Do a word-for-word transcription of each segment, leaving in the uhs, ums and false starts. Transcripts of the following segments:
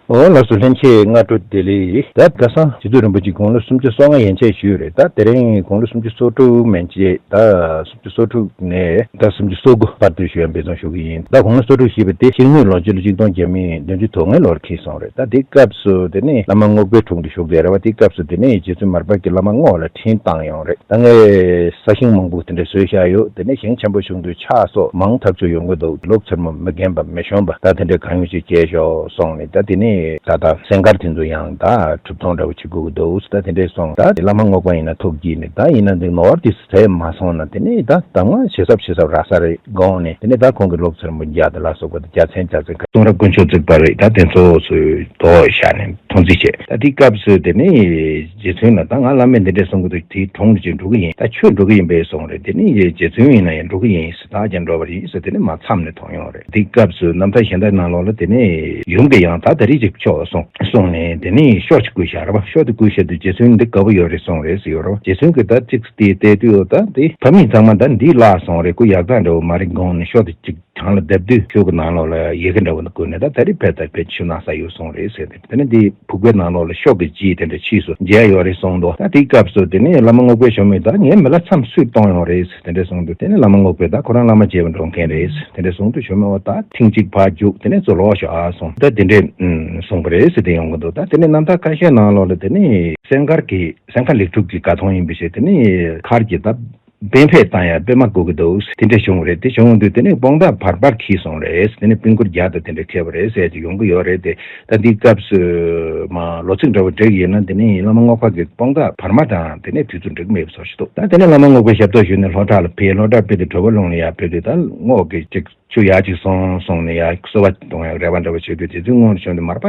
འོ་ལགས་སོ། ལྷན་རྒྱས་སྔ་དྲོ་བདེ་ལེགས། ད་ཁ་སང་རྗེ་བཙུན་རིན་པོ་ཆེ་དགུང་ལོ་སུམ་ཅུ་སོ་ལྔ་ཡན་ཆད་བཞུགས་རེད། ད་དེ་རིང་དགུང་ལོ་སུམ་ཅུ་སོ་དྲུག་མན་ཆད། ད་སུམ་ཅུ་སོ་དྲུག་ནས་ད་སུམ་ཅུ་སོ་དགུ་བར་དུ་བཞུགས་ཡ་འབད་བརྩོན་ཞུ་གི་ཡིན། ད་དགུང་ལོ་སོ་དྲུག་བཞེས་པ་དེ་ཤིང་སྨྱུག་ལོ་རྒྱུས་ལ་ཆིག་སྟོང་བརྒྱ་མེད་བདུན་ཅུ་དོན་ལྔའི་ལོར་འཁེལ་སོང་རེད། ད་དེའི་སྐབས་སུ་དེ་ནས་བླ་མ་རྔོག་པའི་དྲུང་དུ་བཞུགས་བསྡད་རེད་བ། དེའི་སྐབས་སུ་དེ་ནས་རྗེ་བཙུན་མར་པ་གིས་བླ་མ་རྔོག་ལ་འཕྲིན་བཏང་ཡོང་རེད། ད་ངས་ས་ཞིང་མང་པོ་དེ་འདྲ་བཟོས་བཞག་ཡོད། དེ་ནས་ཞིང་ཆེན་པོ་བྱུང་དུས་ཆག་སོགས་མང་ཐག་ཆོད་ཡོང་གི་འདུག་ལོ་མཚར་མོ་མི་རྒན་པ་མི་གཞོན་པ་ད་དེ་འདྲ་གང་ཡོང་ཅིག་སྐྱེས་ཤོག་གསུངས་ནས། ད་དེ་ནས་ད་ད་སེང་དཀར་དེ་ཚོ་ཡང་ད་གྲུབ་ཐོབ་འདྲ་བོ་བྱེད་དགོས་ཀྱི་འདུག་ད་དེ་འདྲས་སོང་། ད་དེ་བླ་མ་རྔོག་པ་ཡིན་ན་ཐུགས་དགྱེས་ནས། ད་ཡིན་ན་འདི་ནོར་དེ་ཟས་མ་སོང་ན་དེ་ནས་ད་གདམས་ངག་ཞེ་ས་ཞེ་ས་རག་ས་རེད་དགོངས་ནས། དེ་ནས་ད་ཁོང་གིས་ལོ་མཚར་མོ་བརྒྱ་དང་ལ་སོགས་པ་དང་རྒྱལ་མཚན་རྒྱལ་མཚན་གསུང་རབ་དཀོན་མཆོག་བརྩེགས་པ་རེད། ད་དེ་ཚོ་ཚོས་དོགས་བཞག་ནས་མཐོང་ཚུལ་བྱས། ད་དེའི་སྐབས་སུ་དེ་ནས་རྗེ་བཙུན་ལ་ད་ང་བླ་མས་འདི་འདྲས་གསུང་གི་འདུག་དེའི་དྲུང་དུ་ཅིག་འགྲོ་གི་ཡིན། ད་ཁྱོད་འགྲོ་གི་ཡིན་པས་གསུངས་རེད། དེ་ནས་རྗེ་བཙུན་ཡིན་ན་ཡང་འགྲོ་གི་ཡིན་ཟེར། ད་ཀྱང་འགྲོ་བ་རེད་ཟེར། དེ་ནས་མར་མཚམས་ནས་ཐོན་ཡོང་རེད། དེའི་སྐབས་སུ་རྣམ་ཐར་གཞན་དག་ནང་ལོགས་ལ་དེ་ནས་ཡུམ་གྱིས་ཡང་ད་ད་རེས་ཅིག་ཤོག་གསུངས་གསུངས་ནས། དེ་ནས་ཤོག་ཅིག་བསྐུར་བཞག་རེད་པ། ཤོག་དེ་བསྐུར་བཞག་དུས་རྗེ་བཙུན་འདི་དགའ་པོ་ཡོད་རེད་གསུངས་རེད་ཟེར་ཡོད་རེད་པ། རྗེ་བཙུན་གྱིས་ད་ཅིག་དེ་བལྟས་དུས། འོ་ད་དེ་ཕ་མིས་ཚང་མ་ད་འདི་བརླག་སོང་རེད། ཁོ་ཡག་ཐག་འདྲ་བོ་མ་རེད་དགོངས་ནས་ཤོག་དེ་ཅིག་བྲང་ལ་བརྡབས་དུས་ཤོག་གི་ནང་ལོགས་ལ་ཡི་གེ་འདྲ་བོ་འདི་བསྐུར་ནས། ད་ད་རེས་ཕེབས་ད་ཕེབས། ཆུ་ནང་ས་ཡོད་གསུངས་རེད་ཟེར་ཏེ། དེ་ནས་འདི་ཕུག་པའི་ནང་ལོགས་ལ་ཤོག་གི་རྗེས་དེ་འདྲ་ཕྱིས་སུ་མཇལ་ཡོད་རེད་གསུངས་འདུག་ད་དེའི་སྐབས་སུ་དེ་ནས་བླ་མ་རྔོག་པའི་ཞོ་མོས་ད་ངའི་མི་ལ་མཚམས་སུས་གཏོང་ཡོང་རེད་དེ་འདྲ་གསུངས་འདུག་དེ་ནས་བླ་མ་རྔོག་པས་ད་ཁོ་རང་བླ་མ་མཇལ་བར་འགྲོ་མཁན་རེད་དེ་འདྲ་གསུངས་འདུག་ཞོ་མོས་འོ་ད་ཐེངས་གཅིག་ཕར་རྒྱུགས། དེ་ནས་ཚུར་ལོག་ཤོག་ཨ་གསུངས། ད་དེ་འདྲས་ཨུམ་གསུངས་པ་རེད་ཟེར་ཏེ་ཡོང་གི་འདུག་ད་དེ་ནས་རྣམ་ཐར་ཁ་ཤས་ནང་ལོགས་ལ་དེ་ནས་སེང་དཀར་གྱི་སེང་དཀར་ལེགས་གྲུབ་ཀྱི་དགའ་མཐོང་ཡིན་པའི་ཕྱིར་དེ་ནས་མཁར་གྱི་ད་སྤེན་ཕེ་བཏང་ཡ་སྤེན་མ་དགོས་ཀྱི་འདུག་དེ་འདྲ་བྱུང་བ་རེད། དེ་བྱུང་དུས་དེ་ནས་དཔང་རྟགས་བར་པར་འཁྱེར་སོང་རེད། དེ་ནས་སྤུན་སྐུ་བརྒྱ་དང་དེ་འདྲ་འཁྱེར་བ་རེད་ཟེར་གྱི་ཡོང་གི་ཡོད་རེད་དེ། ད་འདིའི་སྐབས་སུ་མ་ལོ་ཚིགས་འདྲ་བོ་འབྲི་གི་ཡིན་ན། དེ་ནས་བླ་མ་རྔོག་པ་གི་དཔང་རྟགས་བར་མ་དང་དེ་ནས་དུས་ཚོད་འགྲིག་མེད་པ་བཟོ་ཞིག་འདུག་ད་དེ་ནས་བླ་མ་རྔོག་པའི་ཞབས་ཏོག་ཞུས་ནས་ལྷོ་བྲག་ལ་ཕེབས། ལྷོ་བྲག་ཕེབས་ཏེ་དྲོ་པ་ལུང་ལ་ཡར་ཕེབས་དུས། ད་རྔོག་གིས་ཅིག་ཆུ་ཡར་ཅིག་སོང་གསུངས་ནས་ཡར་གསོལ་བ་གཏོང་ཡག་རེ་བ་འདྲ་བོ་བྱེད་དུས། རྗེ་བཙུན་སྔོན་ལ་བྱོན་ཏེ་མར་པ་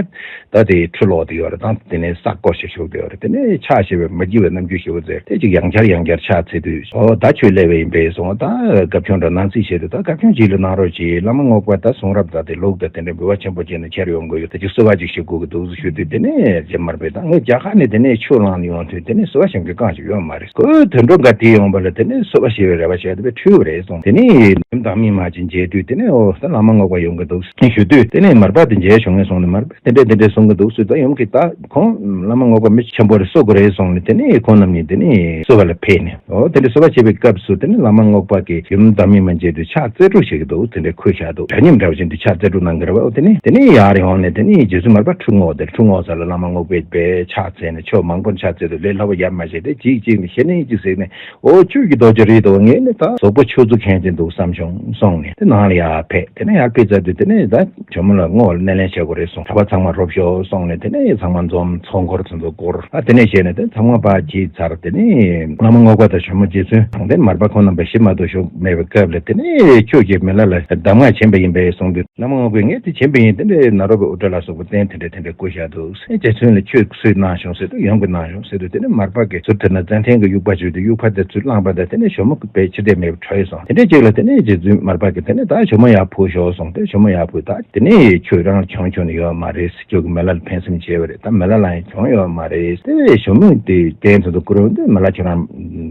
ད་དེ་ཁྲུས་ལོག་དེ་ཡོད་རེད། ད་དེ་ནས་ས་བསྐོར་ཞིག་བཞུགས་དེ་ཡོད་རེད། དེ་ནས་ཕྱག་བཞེས་པའི་མ་བགྱིས་པའི་རྣམ་འགྱུར་ཞེ་པོ་མཛད་དེ། ཅིག་ཡང་བསྐྱར་ཡང་བསྐྱར་ཕྱག་འཚལ་དུས། ཨོ་ད་ཁྱོད་སླེབས་པ་ཡིན་པས་གསུངས། ད་སྐབས་ཆུང་འདྲ་ནང་རྩིས་བྱེད་དུས། ད་སྐབས་ཆུང་གཅིག་ལ་གནང་རོགས་གྱིས། བླ་མ་རྔོག་པ་ད་གསུང་རབ་ད་དེ་ལུགས་ད་དེ་འདྲ་འབུལ་བ་ཆེན་པོ་བྱས་ནས་ཁྱེར་ཡོང་དགོས་ཡོད། ད་ཅིག་གསོལ་བ་ཅིག་ཞུ་དགོས་ཀྱི་འདུག་ཞུ་དུས། དེ་ནས་རྗེ་མར་པས་ད་ངས་རྒྱ་གར་ནས་དེ་ནས་ཆུ་བླངས་ནས་ཡོང་དུས། དེ་ནས་གསོལ་བ་ཞིམ་གྱི་གང་ཞིག་ཡོད་མ་རེད། ཁོས་དུད་འགྲོ་འགའ་དེ་ཡོང་བ་ལ་དེ་ནས་གསོལ་བ་ཞེས་པའི་རེ་བ་བྱས་ཏེ་བས་ཁྲུས་པ་རེད་གསུངས། དེ་ནས་ཡུམ་བདག་མེད་མ་ཅིག་མཇལ་དུས། དེ་ནས་ཨོ་ད་བླ་མ་རྔོག་པ་ཡོང་གི་འདུག་ཞུ་དུས། དེ་ནས་མར་པ་དེ་མཇལ་བྱུང་ངས་གསུངས་ནས། མར་པས་དེ་འདྲས་དེ་འདྲས་གསུང་གི་འདུག་ཟེར། ད་ཡུམ་གྱིས་ད་ཁོང་བླ་མ་རྔོག་པ་མི་ཆེན་པོ་རེད། གསོད་དགོས་རེད་གསུངས་ནས། དེ་ནས་ཁོང་རྣམ་གཉིས་དེ་ནས་གསོད་པ་ལ་ཕེབས་ནས། ཨོ་དེ་འདྲས་གསོད་པ་བྱེད་པའི་སྐབས་སུ་དེ་ནས་བླ་མ་རྔོག་པ་གིས་ཡུམ་བདག་མེད་མ་མཇལ་དུས་ཕྱག་རྩེ་དྲུག་བྱེད་ཀྱི་འདུག་དེ་འདྲས་འཁོད་བཞག་འདུག་དགྲ་ཉམས་འདྲ་བ་ཅན་དུ་ཕྱག་རྩེ་དྲུག་གནང་གི་རེད་བ། ཨོ་དེ་ནས་དེ་ནས་ཡར་ཡོང་ནས་དེ་ནས་རྗེ་བཙུན་མར་པ་ཁྲུས་བསྔོགས་ཏེ། ཁྲུས་བསྔོགས་ས་ལ་བླ་མ་རྔོག་པས་དཔེ་ཕྱག་འཚལ་ནས། ཆོས་མང་པོ་ཕྱག་འཚལ་དུས་ལས་སླ་པོ་ཡར་མ་བྱས་ཏེ། གཅིག་གཅིག་ནས་ཞེ་ནས་གཅིག་ཟེར་ནས། ཨོ་ཁྱོད་ཀྱི་རྡོ་རྗེ་རེད་དོ། ངས་ནི་ད་གཟུགས་པོ་ཆུ་ཚོད་མཁན་ཅན་འདུག་བསམ་བྱུང་གསུངས་ནས། དེ་ནང་ལ་ཡར་ཕེབས། དེ་ནས་ཡར་ཕེབས་ཚར་དུས་དེ་ནས་ད་ཇོ་མོ་ལ་བསྔོ་བ་ལ་སྣེ་ལེན་བྱེད་དགོས་རེད་གསུངས། གྲྭ་པ་ཚང་མ་རོབ་ཤོག་གསུངས་ནས། དེ་ནས་ཚང་མ་འཛོམས། ཚོགས་འཁོར་དེ་ཚོ་བསྐོར། ཨ་དེ་ནས་བྱས་ནས་དེ་ཚང་མ་ཕར་བྱས་ཚར། དེ་ནས་བླ་མ་རྔོག་པ་དང་ཇོ་མོ་རྗེ་བཙུན་དང་དེ་མར་པ་ཁོང་རྣམ་པ་ཞིག་མ་གཏོགས་བཞུགས་མེད་པའི་སྐབས་ལ། དེ་ནས་ཁྱོད་ཀྱིས་མི་ལ་ལ་གདམས་ངག་བྱིན་པ་ཡིན་པས་གསུངས་དུས། བླ་མ་རྔོག་པས་ངས་དེ་བྱིན་པ་ཡིན། དེ་འདྲའི་ནཱ་རོ་པའི་དབུ་སྐྲ་ལ་སོགས་པ་བསྟན། དེ་འདྲ་དེ་འདྲ་བསྐུར་བཞག་འདུག་ཟེར། རྗེ་བཙུན་ལ་ཁྱོད་སུས་གནང་བྱུང་ཟེར་དུས། ཡུམ་གྱིས་གནང་བྱུང་ཟེར་དུས། དེ་ནས་མར་པ་གིས་ཟུར་དེ་ན་ཙན་དན་གྱི་དབྱུག་པ་བྱུགས་ཏེ་དབྱུག་པ་དེ་ཚུར་བླངས་པ་དང་། དེ་ནས་ཇོ་མོ་གི་དཔེ་ཕྱིར་བལྟས་མེད་པར་བྲོས་སོང་། དེ་འདྲའི་རྗེས་ལ་དེ་ནས་རྗེ་བཙུན་མར་པ་གིས་དེ་ནས་ད་ཇོ་མོ་ཡར་འཕུར་ཤོག་གསུངས་ཏེ། ཇོ་མོ་ཡར་འཕུར། ད་དེ་ནས་ཁྱོད་རང་ལ་བྱུང་བྱུང་ནི་ཡོད་མ་རེད། ཁྱོད་ཀྱིས་མི་ལ་ལ་ཕན་སེམས་བྱས་པ་རེད། ད་མི་ལ་ལ་ཡང་བྱུང་ཡོད་མ་རེད། དེ་བས་ཇོ་མོས་དེ་རྟེན་དུ་བསྐུར་འོང་དུས་མི་ལ་ཁྱོད་རང་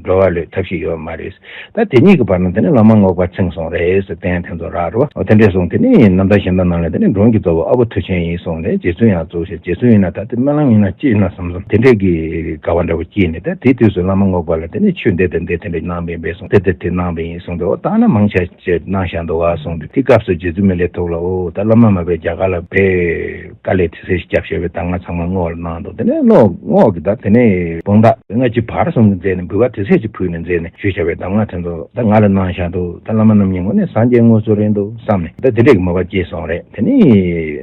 འགྲོ་བ་ལས་ཐབས་ཤེས་ཡོད་མ་རེད། ད་དེ་གཉིས་ཀྱི་བར་ན་དེ་ནས་བླ་མ་རྔོག་པ་ཚིག་སོང་རེད་ཟེར། བསྟན་དེ་ཚོ་རག་རེད་བ། འོ་དེ་འདྲས་སོང་། དེ་ནས་རྣམ་ཐར་གཞན་དག་ནང་ལ་དེ་ནས་འབྲོང་གི་གཙོ་བོ་ཨ་བོ་མཐུ་ཆེན་ཡིན་གསུངས་ནས། རྗེ་བཙུན་ཡང་གཙོ་བོ་བྱས། རྗེ་བཙུན་ཡིན་ན་ད་དེ་སྨོན་ལམ་ཡིན་ན་ཅི་ཡིན་ན་བསམ་བསམ་དེ་འདྲས་ཀྱི་དགའ་བ་འདྲ་བོ་སྐྱེས་ནས། ད་དེ་དུས་སུ་བླ་མ་རྔོག་པ་ལ་དེ་ནས་ཆོས་འདི་དང་འདི་དེ་འདྲས་གནང་བ་ཡིན་པས་གསུངས། དེ་དེ་དེ་གནང་བ་ཡིན་གསུངས་ཏེ། འོ་ད་ན་མང་ཆེ་ཅེས་གནང་བཞག་འདུག་ག་གསུངས་དུས། དེ་སྐབས་སུ་རྗེ་བཙུན་མི་ལའི་ཐུགས་ལ། འོ་ད་བླ་མ་མ་པས་རྒྱ་གར་ལ་བས་དཀའ་ལས་དེ་ཚེ་ཞིག་བརྒྱབ་བཞག་པའི་གདམས་ངག་ཚང་མ་རྔོག་ལ་གནང་འདུག་དེ་ནས་རྔོག་རྔོག་གིས་ད་དེ་ནས་དཔང་རྟགས་ལྔ་བཅུ་བར་གསུམ་གྱི་མཛད་ནས། འབུལ་བ་དེ་ཚེ་ཞིག་ཕུལ་ནས་མཛད་ནས་ཞུས་བཞག་པའི་གདམས་ངག་དེ་ཚོ་ད་ང་ལ་གནང་བཞག་འདུག་ད་བླ་མ་རྣམ་གཉིས་ངོས་ནས་སངས་རྒྱས་དངོས་སུ་རེད་འདུག་བསམ་ནས། ད་དེ་འདྲས་ཀྱི་མོས་པ་སྐྱེས་སོང་རེད། དེ་ནས་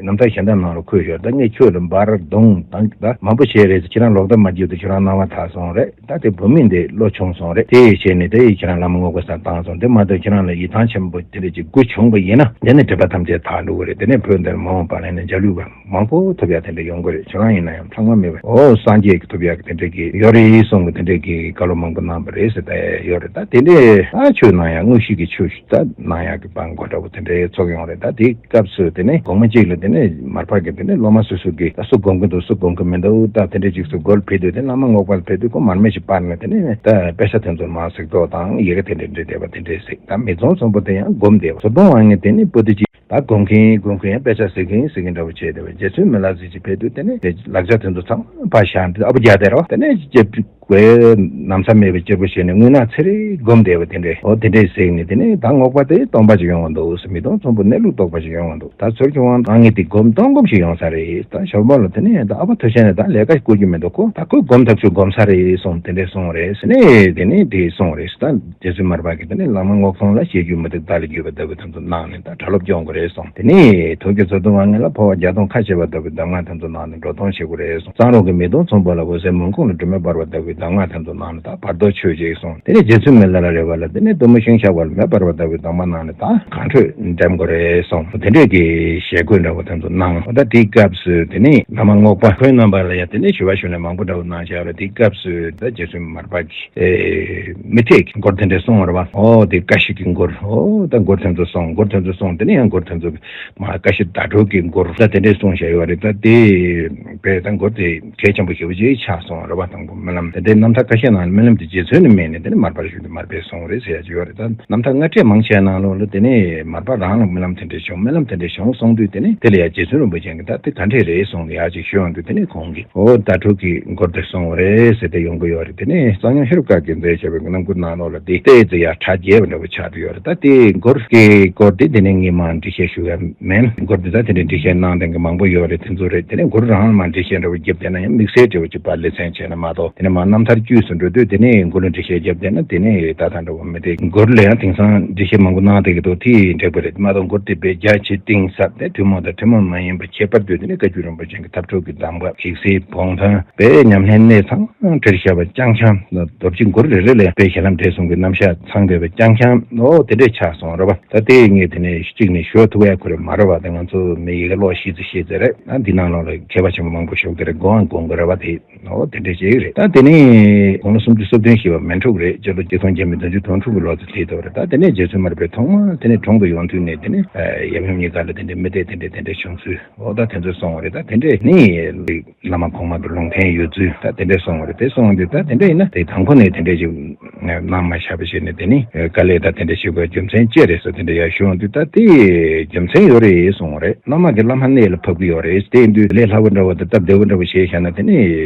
རྣམ་ཐར་གཞན་དག་ནང་ལ་འཁོད་ཡོད། ད་ངས་ཁྱོད་ལ་འབར་རྡུང་དང་ད་མང་པོ་བྱས་རེད་ཟེར། ཁྱེད་རང་ལོག་ལྟ་མ་བགྱིས་དུས་ཁྱོད་རང་སྣང་བ་དག་སོང་རེད། ད་དེ་བུད་མེད་འདི་བློ་ཆུང་སོང་རེད། དེ་བྱས་ནས་དེ་ཡིས་ཁྱེད་རང་བླ་མ་རྔོག་པའི་སར་བཏང་སོང་། དེ་མ་གཏོགས་ཁྱེད་རང་ལ་ཡིད་ཐང་ཆེན་པོ་དེ་འདྲ་ཅིག་དགུ་བྱུང་བ་ཡིན་ན། དེ་ནི་སྒྲིབ་པ་ཐམས་ཅད་དག་འགྲོ་གི་རེད། དེ་ནས་བོད་འདིར་མ་འོངས་པ་ལ་ནི་འཇའ་ལུས་པ་མང་པོ་ཐོབ་ཡ་དེ་འདྲ་ཡོང་གི་རེད། ཁྱེད་རང་ཡིན་ན་ཡང་ལྷག་མ་མེད་པ། འོ་སངས་རྒྱས་ཀྱི་ཐོབ་ཡ་གི་དེ་འདྲ་གི་ཡོད་རེད་གསུང་གི། དེ་འདྲ་གི་བཀའ་སློབ་མང་པོ་གནང་བ་རེད་ཟེར་ད་ཡོད་རེད། ད་དེ་འདྲས་ད་ཆོས་གནང་ཡ། དངོས་གཞི་གི་ཆོས་ད་གནང་ཡ་གི་བང་གོ་འདྲ་བོ་དེ་འདྲས་ཚོགས་ཡོང་རེད། ད་དེ་སྐབས་སུ་དེ་ནས་དགོང་མོ་གཅིག་ལ་དེ་ནས་མར་པ་གིས་དེ་ནས་སློབ་མ་སོ་སོ་གིས་ད་སུ་སྒོམ་གི་འདུག་སུ་སྒོམ་གི་མི་འདུག་ད་དེ་འདྲ་ཅིག་སུ་སྒོམ་ཕེབས་དུས། དེ་བླ་མ་རྔོག་པ་ལ་ཕེབས་དུས་ཁོ་མར་མེ་ཞིག་སྤར་ནས་དེ་ནས་ད་དཔེ་ཆ་དེ་ཚོ་མར་གཟིགས་རྟོག་དང་ཡི་གེ་དེ་འདྲ་འབྲི་བསྡད་པ་དེ་འདྲ་ཞིག་ད་མི་ཚང་ཚོང་པོ་དེ་ཡང་སྒོམ་བསྡད་པ། དབང་ངེ་དེ་ནི་པོ་ཏི་ཅི་ད་དགོངས་མཁན་དགོངས་མཁན་དཔེ་ཆ་གཟིགས་མཁན་གཟིགས་མཁན་འདྲ་བོ་བྱས་བསྡད་པ། རྗེ་བཙུན་མི་ལ་གཟིགས་ཀྱི་ཕེབས་དུས་དེ་ནི་དེ་ལག་ཆ་དེ་ཚོ་ཚང་མ་ཕར་བཞག་འདི་ཨ་བུ་རྒྱ་དེ་རོ་དེ་ནི་ཅེ་དགོས་ན་མཚམས་མེད་པའི་གཅེར་བུ་བྱས་ནས་རྔུལ་ནག་ཚེ་རིང་སྒོམ་བསྡད་པ་དེ་འདྲས། འོ་དེ་འདྲས་གཟིགས་ནས་དེ་ནས་ད་རྔོག་པ་དེ་སྟོང་པ་ཞིག་ཡོང་བ་འདུག་ཟེར། མི་སྟོང་ཚོམ་བུ་གནས་ལུགས་རྟོགས་པ་ཞིག་ཡོང་བ་འདུག་ད་ཚུར་ཁྱོད་དབང་ཨང་ངེ་དེ་སྒོམ་སྟོང་སྒོམ་ཞིག་ཡོང་ས་རེད། ད་ཞོགས་པ་ལ་དེ་ནས་ད་ཨ་ཕ་ཐུགས་ཆེན་ནས་ད་ལས་ཀ་བསྐུར་རྒྱུ་མི་འདུག་གོ་ད་ཁོས་སྒོམ་ཐག་ཆོད་སྒོམ་ས་རེད་གསུངས། དེ་འདྲས་གསུངས་རེད་ཟེར་ནས་དེ་ནས་དེ་གསུངས་རེད། ད་རྗེ་བཙུན་མར་པ་གིས་དེ་ནས་བླ་མ་རྔོག་སྟོང་ལ་བཤད་རྒྱུ་མི་འདུག་བདག་ལ་བརྒྱུད་པ་ལྟ་བུ་དེ་ཚོ་གནང་ནས་ད་གྲྭ་སློབ་སྐྱོང་དགོས་རེད་གསུངས། དེ་ནས་ཐུགས་ཀྱི་ཚུལ་དུ་དབང་ངེ་ལ་འཕོ་བ་བརྒྱ་སྟོང་ཁ་ཕྱེ་བ་ལྟ་བུའི་གདམས་ངག་དེ་ཚོ་གནང་ནས་འགྲོ་སྟོང་བྱེད་དགོས་རེད་གསུངས། གཙང་རོང་གི་མི་སྟོང་ཚོམ་བུ་ལ་འོད་ཟེར་མུན་ཁུང་ལ་སྒྲོན་མེ་འབར་བ་ལྟ་བུའི་གདམས་ངག་དེ་ཚོ་གནང་ནས་ད་བར་དོ་ཆོད་ཅིག་གསུངས། དེ་ནས་རྗེ་བཙུན་མི་ལ་ལ་རས་པ་ལ་དེ་ནས་གཏུམ་མོ་ཤིང་ཤ་བ་ལ་མེ་འབར་བ་ལྟ་བུའི་གདམས་ངག་གནང་ནས་ད་གང་འཕྲོད་འགྲེམས་དགོས་རེད་གསུངས། དེ་འདྲས་ཀྱི་ཞལ་བཀོད་འདྲ་བོ་དེ་ཚོ་གནང་། ད་དེའི་སྐབས་སུ་དེ་ནས་བླ་མ་རྔོག་པ་ཁོའི་རྣམ་པ་ལ་ཡང་དེ་ནས་ཞུ་བ་ཞུ་ནས་མང་པོ་འདྲ་བོ་གནང་བཞག་རེད། དེའི་སྐབས་སུ་ད་རྗེ་བཙུན་མར་པ་གིས་ཨེ་མི་ཐེག་གི་མགུར་དེ་འདྲས་གསུངས་པ་རེད་པ། ཨོ་དེ་ཀ་ཤི་གི་མགུར། ཨོ་ད་མགུར་དེ་ཚོ་གསུངས། མགུར་དེ་ཚོ་གསུངས། དེ་ནས་ཡང་མགུར་དེ་ཚོ་མ་ཀ་ཤི་ཟླ་གྲོགས་ཀྱི་མགུར་ད་དེ་འདྲས་གསུངས་བཞག་ཡོད་རེད། ད་དེ་བས་ད་མགུར་དེ་གལ་ཆེན་པོ་ཞེ་པོ་ཅིག་ཆགས་སོང་རེད་པ། དང་པོ་སྨོན་ལམ་དེ་འདྲའི་རྣམ་ཐར་ཁ་ཤས་ནང་ལ་སྨོན་ལམ་དེ་རྗེ་བཙུན་ནས་སྨྲས་ནས་དེ་ནས་མར་པར་ཞུས་ཏེ་མར་པས་གསུངས་རེད་ཟེར་ཡ་ཅིག་ཡོད་རེད། ད་རྣམ་ཐར་སྔ་གྲས་མང་ཆེ་ནང་ལོགས་ལ་དེ་ནས་མར་པ་རང་ལ་སྨོན་ལམ་དེ་འདྲས་བྱུང་། སྨོན་ལམ་དེ་འདྲས་བྱུང་གསུངས་དུས་དེ་ནས་དེ་ལ་ཡང་རྗེ་བཙུན་རིན་པོ་ཆེ་གིས་ད་དེ་ག་འདྲས་རེད་གསུངས་ནས་ཡར་ཅིག་ཞུས་ཡོང་དུས་དེ་ནས་ཁོང་གིས་ཨོ་ཟླ་གྲོགས་ཀྱི་མགུར་དེ་གསུངས་རེད་ཟེར་ཏེ་ཡོང་གི་ཡོད་རེད། དེ་ནས་གཙང་སྨྱོན་ཤེས་རབ་བཀའ་བརྒྱུད་མཛད་བྱ་བའི་རྣམ་མགུར་ནང་ལོགས་ལ་དེ་ཏོག་ཙམ་ཡར་གྲ་རྒྱས་པ་འདྲ་བོ་ཆགས་ཀྱི་ཡོད་རེད། ད་དེ་མགུར་གྱི་སྐོར་དེ་དེ་ནས་ངས་མར་འགྲེལ་བཤད་ཞུ་ཡ་མེད། མགུར་དེ་ད་དེ་འདྲའི་འགྲེལ་བཤད་གནང་མཁན་གྱི་མང་པོ་ཡོད་རེད། དེ་ཚོ་རེད། དེ་ནས་མགུར་རང་ལ་མར་འགྲེལ་བཤད་འདྲ་བོ་བརྒྱབ་བསྡད་ན་ཡང་དམིགས་བསལ་འདྲ་བོ་ཅིག་ཕར་ལེ་ཚན་བྱས་ན་མ་གཏོགས། དེ་ནས་མར་རྣམ་ཐར་དཀྱུས་སུ་འགྲོ་དུས་དེ་ནས་མགུར་ལ་འགྲེལ་བཤད་བརྒྱབ་བསྡད་ན་དེ་ནས་ད་ལྟ་འདྲ་བོ་མི་འདུག་མགུར་ལ་ཡང་དེང་སང་འགྲེལ་བཤད་མང་པོ་གནང་བསྡད་ཀྱི་འདུག་དེ་འགྲིག་པ་རེད་མ་གཏོགས། མགུར་དེ་དཔེ་རྒྱ་ཆེ་གཏིང་ཟབ་དེ་ཐུན་མོང་དང་ཐུན་མོང་མ་ཡིན་པ་ཁྱད་པར་དུ་དེ་ནས་བཀའ་བརྒྱུད་རིན་པོ་ཆེ་གི་ཐབས་གྲུབ་ཀྱི་གདམས་པ་ཡིག་གསལ་བོང་ཐང་དཔེ་ཉམས་ལེན་གནས་ཚང་བྲིས་བཞག་པ་རྐྱང་རྐྱང་། རྡོ་རྗེ་མགུར་རེ་རེ་ལ་ཡང་དཔེ་ཞལ་ལམ་འབྲས་གསུམ་གྱི་རྣམ་གཞག་ཚང་བསྡད་པ་རྐྱང་རྐྱང་། ཨོ་དེ་འདྲས་ཆགས་སོང་རེད་པ། ད་དེ་ངས་དེ་ནས་གཅིག་ནས་ཞུ་ཐུབ་ཡ་ཁོ་རེ་མ་རེད་པ། ད་ང་ཚོ་མི་ཡི་གེ་ཀློག་ཤེས་ཚེ་ཤེས་ཚེ་རེད། ད་འདི་ནང་ལོགས་ལ་མཁས་པ་ཆེན་པོ་མང་པོ་བཞུགས་དེ་རེད། དགོངས་དགོངས་གི་རེད་པ་དེ། ཨོ་དེ་འདྲས་ཅིག་རེད། ད་དེ་ནས་དགུང་ལོ་སུམ་ཅུ་སོ་བདུན་བཞེས་པ་མན་ཕྲུག་རེད། སྤྱི་ལོ་ཆིག་སྟོང་ཉིས་བརྒྱ་བདུན་ཅུ་དོན་དྲུག་གི་ལོ་དེ་དེ་དོ་རེད། ད་དེ་ནས་རྗེ་བཙུན་མར་པས་ཐོག་མར་དེ་ནས་དྲུང་དུ་ཡོང་དུས་ནས་དེ་ནས་ཡབ་ཡུམ་གཉིས་ཀ་ལ་དེ་འདྲས་མི་སྡེ་དེ་འདྲས་དེ་འདྲས་བྱུང་ཚུལ། ཨོ་ད་དེ་ཚོ་སོང་བ་རེད། ད་དེ་འདྲས་ནི་བླ་མ་གོང་མ་གི་ལུང་བསྟན་ཡོད་ཚུལ་ད་དེ་འདྲས་སོང་བ་རེད། དེ་སོང་དུས་ད་དེ་འདྲས་ཡིན་ན་དེ་དང་པོ་ནས་དེ་འདྲས་ཅིག་གནང་མ་བཞག་པ་བྱས་ནས་དེ་ནི་དཀའ་ལས་ད་དེ་འདྲས་བྱེད་དགོས་རྒྱུ་མཚན་ཅི་རེད་ཟེར་དེ་འདྲས་ཡར་ཞུ་ཡོང་དུས་ད་དེ་རྒྱུ་མཚན་ཡོད་རེད་གསུངས་བ་རེད། བླ་མ་གི་བླ་མ་གནས་ལ་ཕབ་གི་ཡོད་རེད། དེ་ཡིན་དུས་ལས་སླ་བོ་འདྲ་བོ་དང་སྟབས་བདེ་བོ་འདྲ་བོ་བྱས་བཞག་ན་དེ་ནི་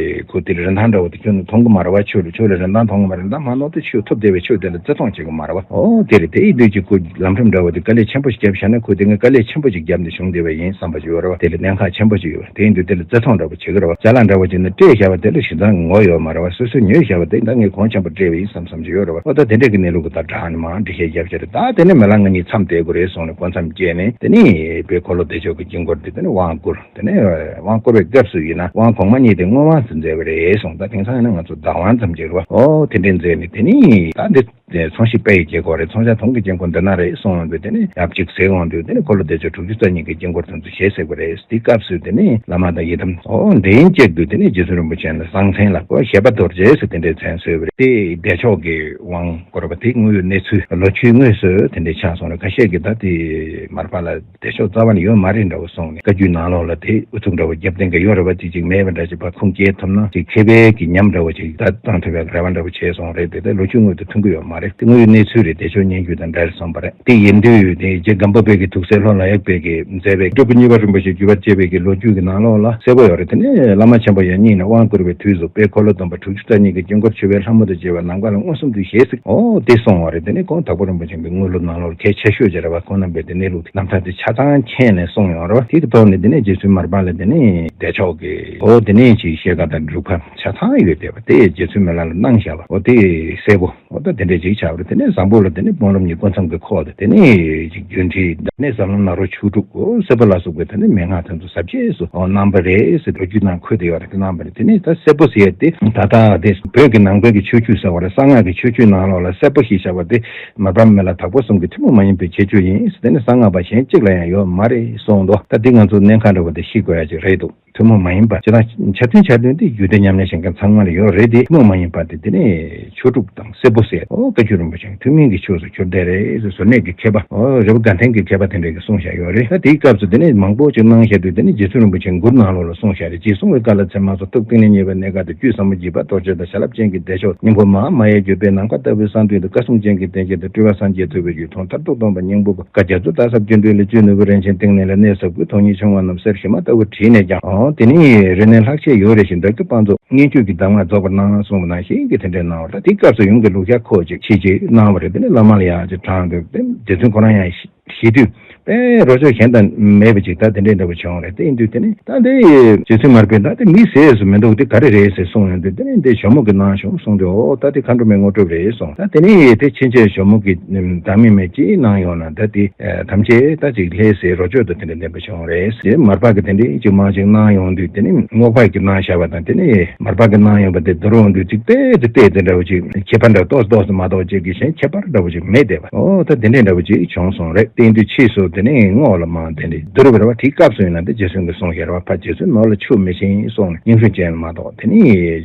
ཁོ་དེ་རིན་ཐང་འདྲ་བོ་དེ་ཁྱོད་ནི་མཐོང་གི་མ་རེད་བ། ཁྱོད་ལ་ཁྱོད་ལ་རིན་ཐང་མཐོང་གི་མ་རེད། ད་མ་ནོར་དུ་ཆོས་ཐོབ་བསྡད་པའི་ཆོས་དེ་ལ་བརྩི་མཐོང་བྱེད་གི་མ་རེད་བ། ཨོ་དེ་རེད། དེ་ཡིན་དུས་ཀྱི་ཁོ་ལམ་ཁྲིམས་འདྲ་བོ་དེ་དཀའ་ལས་ཆེན་པོ་ཞིག་བརྒྱབ་བཞག་ན་ཁོ་དེ་ངས་དཀའ་ལས་ཆེན་པོ་ཞིག་བརྒྱབ་ནས་བྱུང་བསྡད་པ་ཡིན་བསམ་པ་ཞིག་ཡོད་རེད་བ། དེ་ལ་གནད་འགག་ཆེན་པོ་ཞིག་ཡོད་རེད། དེ་ཡིན་དུས་དེ་ལ་བརྩི་མཐོང་འདྲ་བོ་བྱེད་གི་རེད་བ། ཅ་ལག་འདྲ་བོ་ཅིག་ནི་སྤྲད་བཞག་པ་དེ་ལ་བཞེས་སྟངས་ངོ་ཡོད་མ་རེད་བ། སོ་སོས་ཉོས་བཞག་པ་དེ་ད་ངས་གོང་ཆེན་པོ་སྤྲད་པ་ཡིན་བསམ་བསམ་ཞིག་ཡོད་རེད་བ། ཨོ་ད་དེ་འདྲས་ཀྱི་གནས་ལུགས་ཀྱི་ད་དྲག་ནས་མར་འགྲེལ་བཤད་བརྒྱབ་བཞག་རེད། ད་དེ་ནས་མི་ལ་ང་གཉིས་མཚམས་བསྡད་དགོས་རེད་གསུངས་ནས་སྒོ་མཚམས་བཅད་ནས་དེ་ནས་དཔལ་འཁོར་ལོ་བདེ་མཆོག་གི་དཀྱིལ་འཁོར་དེ་དེ་ནས་དབང་བསྐུར། དེ་ནས་དབང་བསྐུར་བའི་སྐབས་སུ་ཡིན་ན་དབང་གོང་མ་གཉིས་དེ་བསྔོ་དབང་དུ་མཛད་པ་རེད་གསུངས། ད་དེང་སང་ཡིན་ན་ང་ཚོ་བདག་དབང་ཙམ་ཅིག་རེད་བ། ཨོ་དེ་འདྲས་མཛད་ནས་དེ་ནས་ད་འདི་ཚོང་ཞིག་དཔལ་ཡི་དཀྱིལ་འཁོར་རེད། ཚོང་ཤ་དུང་གི་དཀྱིལ་འཁོར་འདི་ན་རེད་གསུངས་ཡོང་དུས་དེ་ནས་ཡབ་གཅིག་ཟེར་འོང་དུས་དེ་ནས་འཁོར་ལོ་བདེ་མཆོག་དྲུག་ཅུ་རྩ་གཉིས་ཀྱི་དཀྱིལ་འཁོར་དེ་ཚོ་ཞེས་ཟེར་བ་རེད། དེའི་སྐབས་སུ་དེ་ནས་བླ་མ་དང་ཡི་དམ་ཨོ་འདྲེན་བྱེད་དུས་དེ་ནས་རྗེ་བཙུན་རིན་པོ་ཆེ་ལ་གསང་མཚན་ལ་ཁོ་བཞད་པ་རྡོ་རྗེ་ཟེར་དེ་འདྲའི་མཚན་གསོལ་བ་རེད། དེ་བདེ་མཆོག་གི་དབང་བསྐུར་བ་དེ་དངོས་ཡོད་གནས་ཚུལ་ལོ་རྒྱུས་དངོས་སུ་དེ་འདྲའི་ཆགས་སོང་རེད། ཁ་ཤས་ཀྱིས་ད་དེ་མར་པ་ལ་བདེ་མཆོག་རྩ་བ་ནས་ཡོད་མ་རེད་འདྲ་བོ་གསུངས་ནས་བཀའ་བརྒྱུད་ནང་ལོགས་ལ་དེ་ཨུ་ཚུགས་འདྲ་བོ་རྒྱབ་བསྟན་གྱི་ཡོད་རེད་བ། ཅིག་ཅིག་མེད་པ་འདྲ་ཅིག་ཕར་ཁུངས་སྐྱེལ་ཐུབ་ན་ཅིག་མཁས་པའི་གི་ཉམས་འདྲ་བོ་ཅིག་ད་བཏང་ཐུབ་པའི་རེ་བ་འདྲ་བོ་བྱས་སོང་རེད། དེ་ལྟར་ལོ་རྒྱུས་དངོས་དང་མཐུན་གྱི་ཡོད་མ་རེད། དེ་དངོས་ཡོད་གནས་ཚུལ་རེད། བདེ་མཆོག་སྙན་བརྒྱུད་དང་འདྲ་རེད་གསུངས་པ་རེད། དེ་ཡིན་དུས་དེ་རྗེ་སྒམ་པོ་པའི་གི་ཐུགས་སྲས་ལྷོ་ལ་ཡག་པའི་གི་མཛད་པའི་སྤྲུལ་སྐུ་གཉིས་པ་རིན་པོ་ཆེ་བརྒྱུད་པར་བཅས་པའི་གི་ལོ་རྒྱུས་ཀྱི་ནང་ལོགས་ལ་གསལ་པོ་ཡོད་རེད། དེ་ནས་བླ་མ་ཆེན་པོ་ཡང་གཉིས་ནས་དབང་བསྐུར་བའི་དུས་སུ་དཔལ་འཁོར་ལོ་སྡོམ་པ་དྲུག་ཅུ་རྩ་གཉིས་ཀྱི་དཀྱིལ་འཁོར་མཆོད་པའི་ལྷ་མོ་དང་བཅས་པ་ནམ་མཁའ་ལ་མངོན་སུམ་དུ་ཞེས་གཟིགས། ཨོ་དེ་གསུངས་པ་རེད། དེ་ནས་ཁོང་དྭགས་པོ་རིན་པོ་ཆེ་གི་དངོས་གྲུབ་ནང་ལོགས་གལ་ཆེ་ཤོས་ཅིག་རེད་བ། ཁོང་རྣམ་པས་དེ་གནས་ལུགས་དེ་རྣམ་ཐར་དེ་ཆ་ཚང་མཁྱེན་ནས་གསུངས་ཡོང་རེད་བ། དེ་གི་ཐོག་ནས་དེ་ནས་རྗེ་བཙུན་མར་པ་ལ་དེ་ནས་བདེ་མཆོག་གི་ཨོ་དེ་ནས་ཅིག་བཤད་ག་དང་སྒྲུབ་ཁ་ཆ་ཚང་ཡོད་བསྡད་པ་དེ་རྗེ་བཙུན་མི་ལ་ལ་གནང་བཞག་པ། ཨོ་དེ་གསལ་པོ་ཨོ་ད་དེ་འདྲས་ཅིག་ཆགས་པ་རེད། དེ་ནས་བཟང་པོ་ལ་དེ་ནས་སྤོང་ལམ་གྱི་སྐུ་མཚམས་ཀྱི་ཁོག་དང་དེ་ནས་ཅིག་རྒྱུན་ཁྲིད་དེ་ནས་ཟབ་ལམ་ནཱ་རོ་ཆོས་དྲུག་ཨོ་སྲིད་པ་ལ་སོགས་པའི་དེ་ནས་མན་ངག་དེ་ཚོ་ཟབ་རྒྱས་སུ་ཨོ་གནང་བ་རེད་ཟེར་ལོ་རྒྱུས་ནང་འཁོད་དེ་ཡོད་རེད། དེ་གནང་བ་རེད། དེ་ནས་ད་སྲད་པོ་ཟེར་ཡ་དེ་ད་ལྟ་དེ་བོད་ཀྱི་ནང་པའི་གི་ཆོས་བརྒྱུད་ཟེར་བ་རེད། གསང་སྔགས་ཀྱི་ཆོས་བརྒྱུད་ནང་ལོགས་ལ་སྲད་པོ་ཞེས་བྱ་བ་དེ་མར་པ་མི་ལ་དྭགས་པོ་གསུམ་གྱི་ཐུན་མོང་མ་ཡིན་པའི་ཁྱད་ཆོས་ཡིན། དེ་ནི་གསང་སྔགས་པ་གཞན་གཅིག་ལ་ཡང་ཡོད་མ་རེད་གསུངས་འདུག་ད་འདི་ང་ཚོ་གནད་འགག་འདྲ་བོ་དེ་ཤེས་དགོས་ཡ་ཅིག་རེད་འདུག་ཐུན་མོང་མ་ཡིན་པ་ཅི་ལ་འཆར་ཅན་འཆར་ཅན་དེ་རྒྱུད་སྡེ་ཉམས་ལེན་བྱེད་མཁན་ཚང་མ་ལ་ཡོད་རེད་དེ། ཐུན་མོང་མ་ཡིན་པ་དེ་དེ་ནས་ཆོས་དྲུག་དང་སྲིད་པོ་ཟེར། ཨོ་བཀའ་བརྒྱུད་རིན་པོ་ཆེ་ཐུན་མིན་གྱི་ཆོས་སུ་གྱུར་བསྡད་རེད་ཟེར། བཟོ་གནས་ཀྱི་ཁྱད་པར། ཨོ་རི་བོ་དགའ་ལྡན་གྱི་མཁས་པ་དེ་འདྲས་ཀྱིས་གསུངས་བཞག་ཡོད་རེད། ད་དེའི་སྐབས་སུ་དེ་ནས་མང་པོ་ཅིག་གནང་བཞག་དུས་དེ་ནས་རྗེ་བཙུན་རིན་པོ་ཆེ་མགུར་ནང་ལོགས་ལ་གསུངས་བཞག་རེད། རྗེས་གསུངས་པའི་བཀའ་ལ་ཚད་མ་སོགས་ཐུགས་གཏིང་ནས་མཉེས་པའི་གནས་སྐབས་དུ། བཅུད་ཟབ་མོ་འཇིགས་པ་གཏོར་ཆེན་དང་། བྱིན་རླབས་ཅན་གྱི་བདེ་མཆོག་སྙིང་པོ་མ་མ་ཡལ་གྱུར་པའི་ནམ་མཁའ་ལྟ་བུའི་གསང་འདུས་དང་། བཀའ་སྲུང་ཅན་གྱི་བསྟན་བཅོས་དང་། སྤྲུལ་པ་སངས་རྒྱས་ཐུབ་པའི་རྒྱུད། མཐོང་མཐར་ཐུག་སྟོང་པ་སྙིང་པོ་པ། བཀའ་རྒྱ་མཚོ་ལྟར་ཟབ་རྒྱུད་འགྲེལ་ལས། བཅུད་ནོར་བུ་རིན་ཆེན་གཏིང་ནས་ལེན། གནས་ཟབ་དགུའི་དོན་གཉེར་ཕྱོགས་སྔ་རྣམས། གསེར་ཞུན་མ་ལྟ་བུར་བྲིས་ནས་ཀྱང་། ཨོ་དེ་ནི་རིག་གནས་ལྷག་ཆད་ཡོད་རེ་ཞིག་བདག་གི་བང་མཛོད། སྙན་བརྒྱུད་ཀྱི་གདམས་ངག་རྫོགས་པར་གནང་གསུངས་པ་ནང་བཞིན་གྱི་དེ་འདྲའི་གནང་བ་རེད། དེའི་སྐབས་སུ་ཡུམ་གྱིས་ལུག་ཤ་ཁོག་ཅིག་ཕྱིས་ཅིག་གནང་བ་རེད། དེ་ནི་བླ་མ་ལ་ཡང་ཅིག་དྲངས་འདུག་དེ་རྗེ་བཙུན་ཁོ་རང་ཡང་ཤི་ཤི་དུས་དཔེ་རོ་ཅོག་གཞན་དང་མེད་པ་ཅིག་ད་དེ་འདྲའི་འདྲ་པོ་བྱུང་རེད། དེ་ཡིན་དུས་དེ་ནི་ད་འདི་རྗེ་བཙུན་མར་པས་ད་དེ་མི་ཟས་སུ་མི་འདུག་དེ་ག་རེ་རེད་ཟེར་གསུངས་ཡོང་དུས། དེ་ནི་འདི་ཞྭ་མོ་གིས་གནང་བྱུང་གསུངས་དུས། ཨོ་ད་དེ་མཁའ་འགྲོ་མའི་དངོས་གྲུབ་རེད་གསུངས། ད་དེ་ནི་དེ་ཕྱིན་ཆད་ཞྭ་མོ་གིས་བདག་མེད་མེད་ཅིག་གནང་ཡོང་ན་ད་དེ་ཐམས་ཅད་ད་ཅིག་ལྷའི་ཟས་རོ་ཅོག་དང་དེ་འདྲ་ལྡན་པ་བྱུང་རེད་ཟེར། མར་པ་གིས་དེ་འདྲའི་ཅིག་མང་ཅིག་གནང་ཡོང་དུས། དེ་ནི་རྔོག་པ་གིས་གནང་བཞག་པ་དང་དེ་ནི་མར་པ་གིས་གནང་ཡོང་པ་དེ་བསྡུར་འོང་དུས་ཅིག་ཏོག་ཙམ་ཏོག་ཙམ་འདྲ་བོ་ཅིག་ཁྱད་པར་འདྲ་ཏོག་ཙམ་ཏོག་ཙམ་མ་གཏོགས་ཅིག་གི་གཞན་ཁྱད་པར་འདྲ་བོ་ཅིག་མེད་བསྡད་པ། ཨོ་ད་དེ་འདྲའི་འདྲ་བོ་ཅིག་བྱུང་སོང་རེད། དེ་ཡིན་དུས་ཕྱིས་སུ་དེ་ནི་རྔོག་ལ་མར་དེ་འདྲའི་བསྡུར་བ་རེད་བ། དེའི་སྐབས་སུ་ཡིན་ན་དེ་རྗེ་བཙུན་གྱིས་གསུངས་བཞག་རེད་བ། ཕ་རྗེ་བཙུན་ནོར་ལ་ཆུ་མི་ཤིང་གསུངས་ནས་སྙིང་ཧྲུལ་ཅན་མ་གཏོགས། དེ་ནི་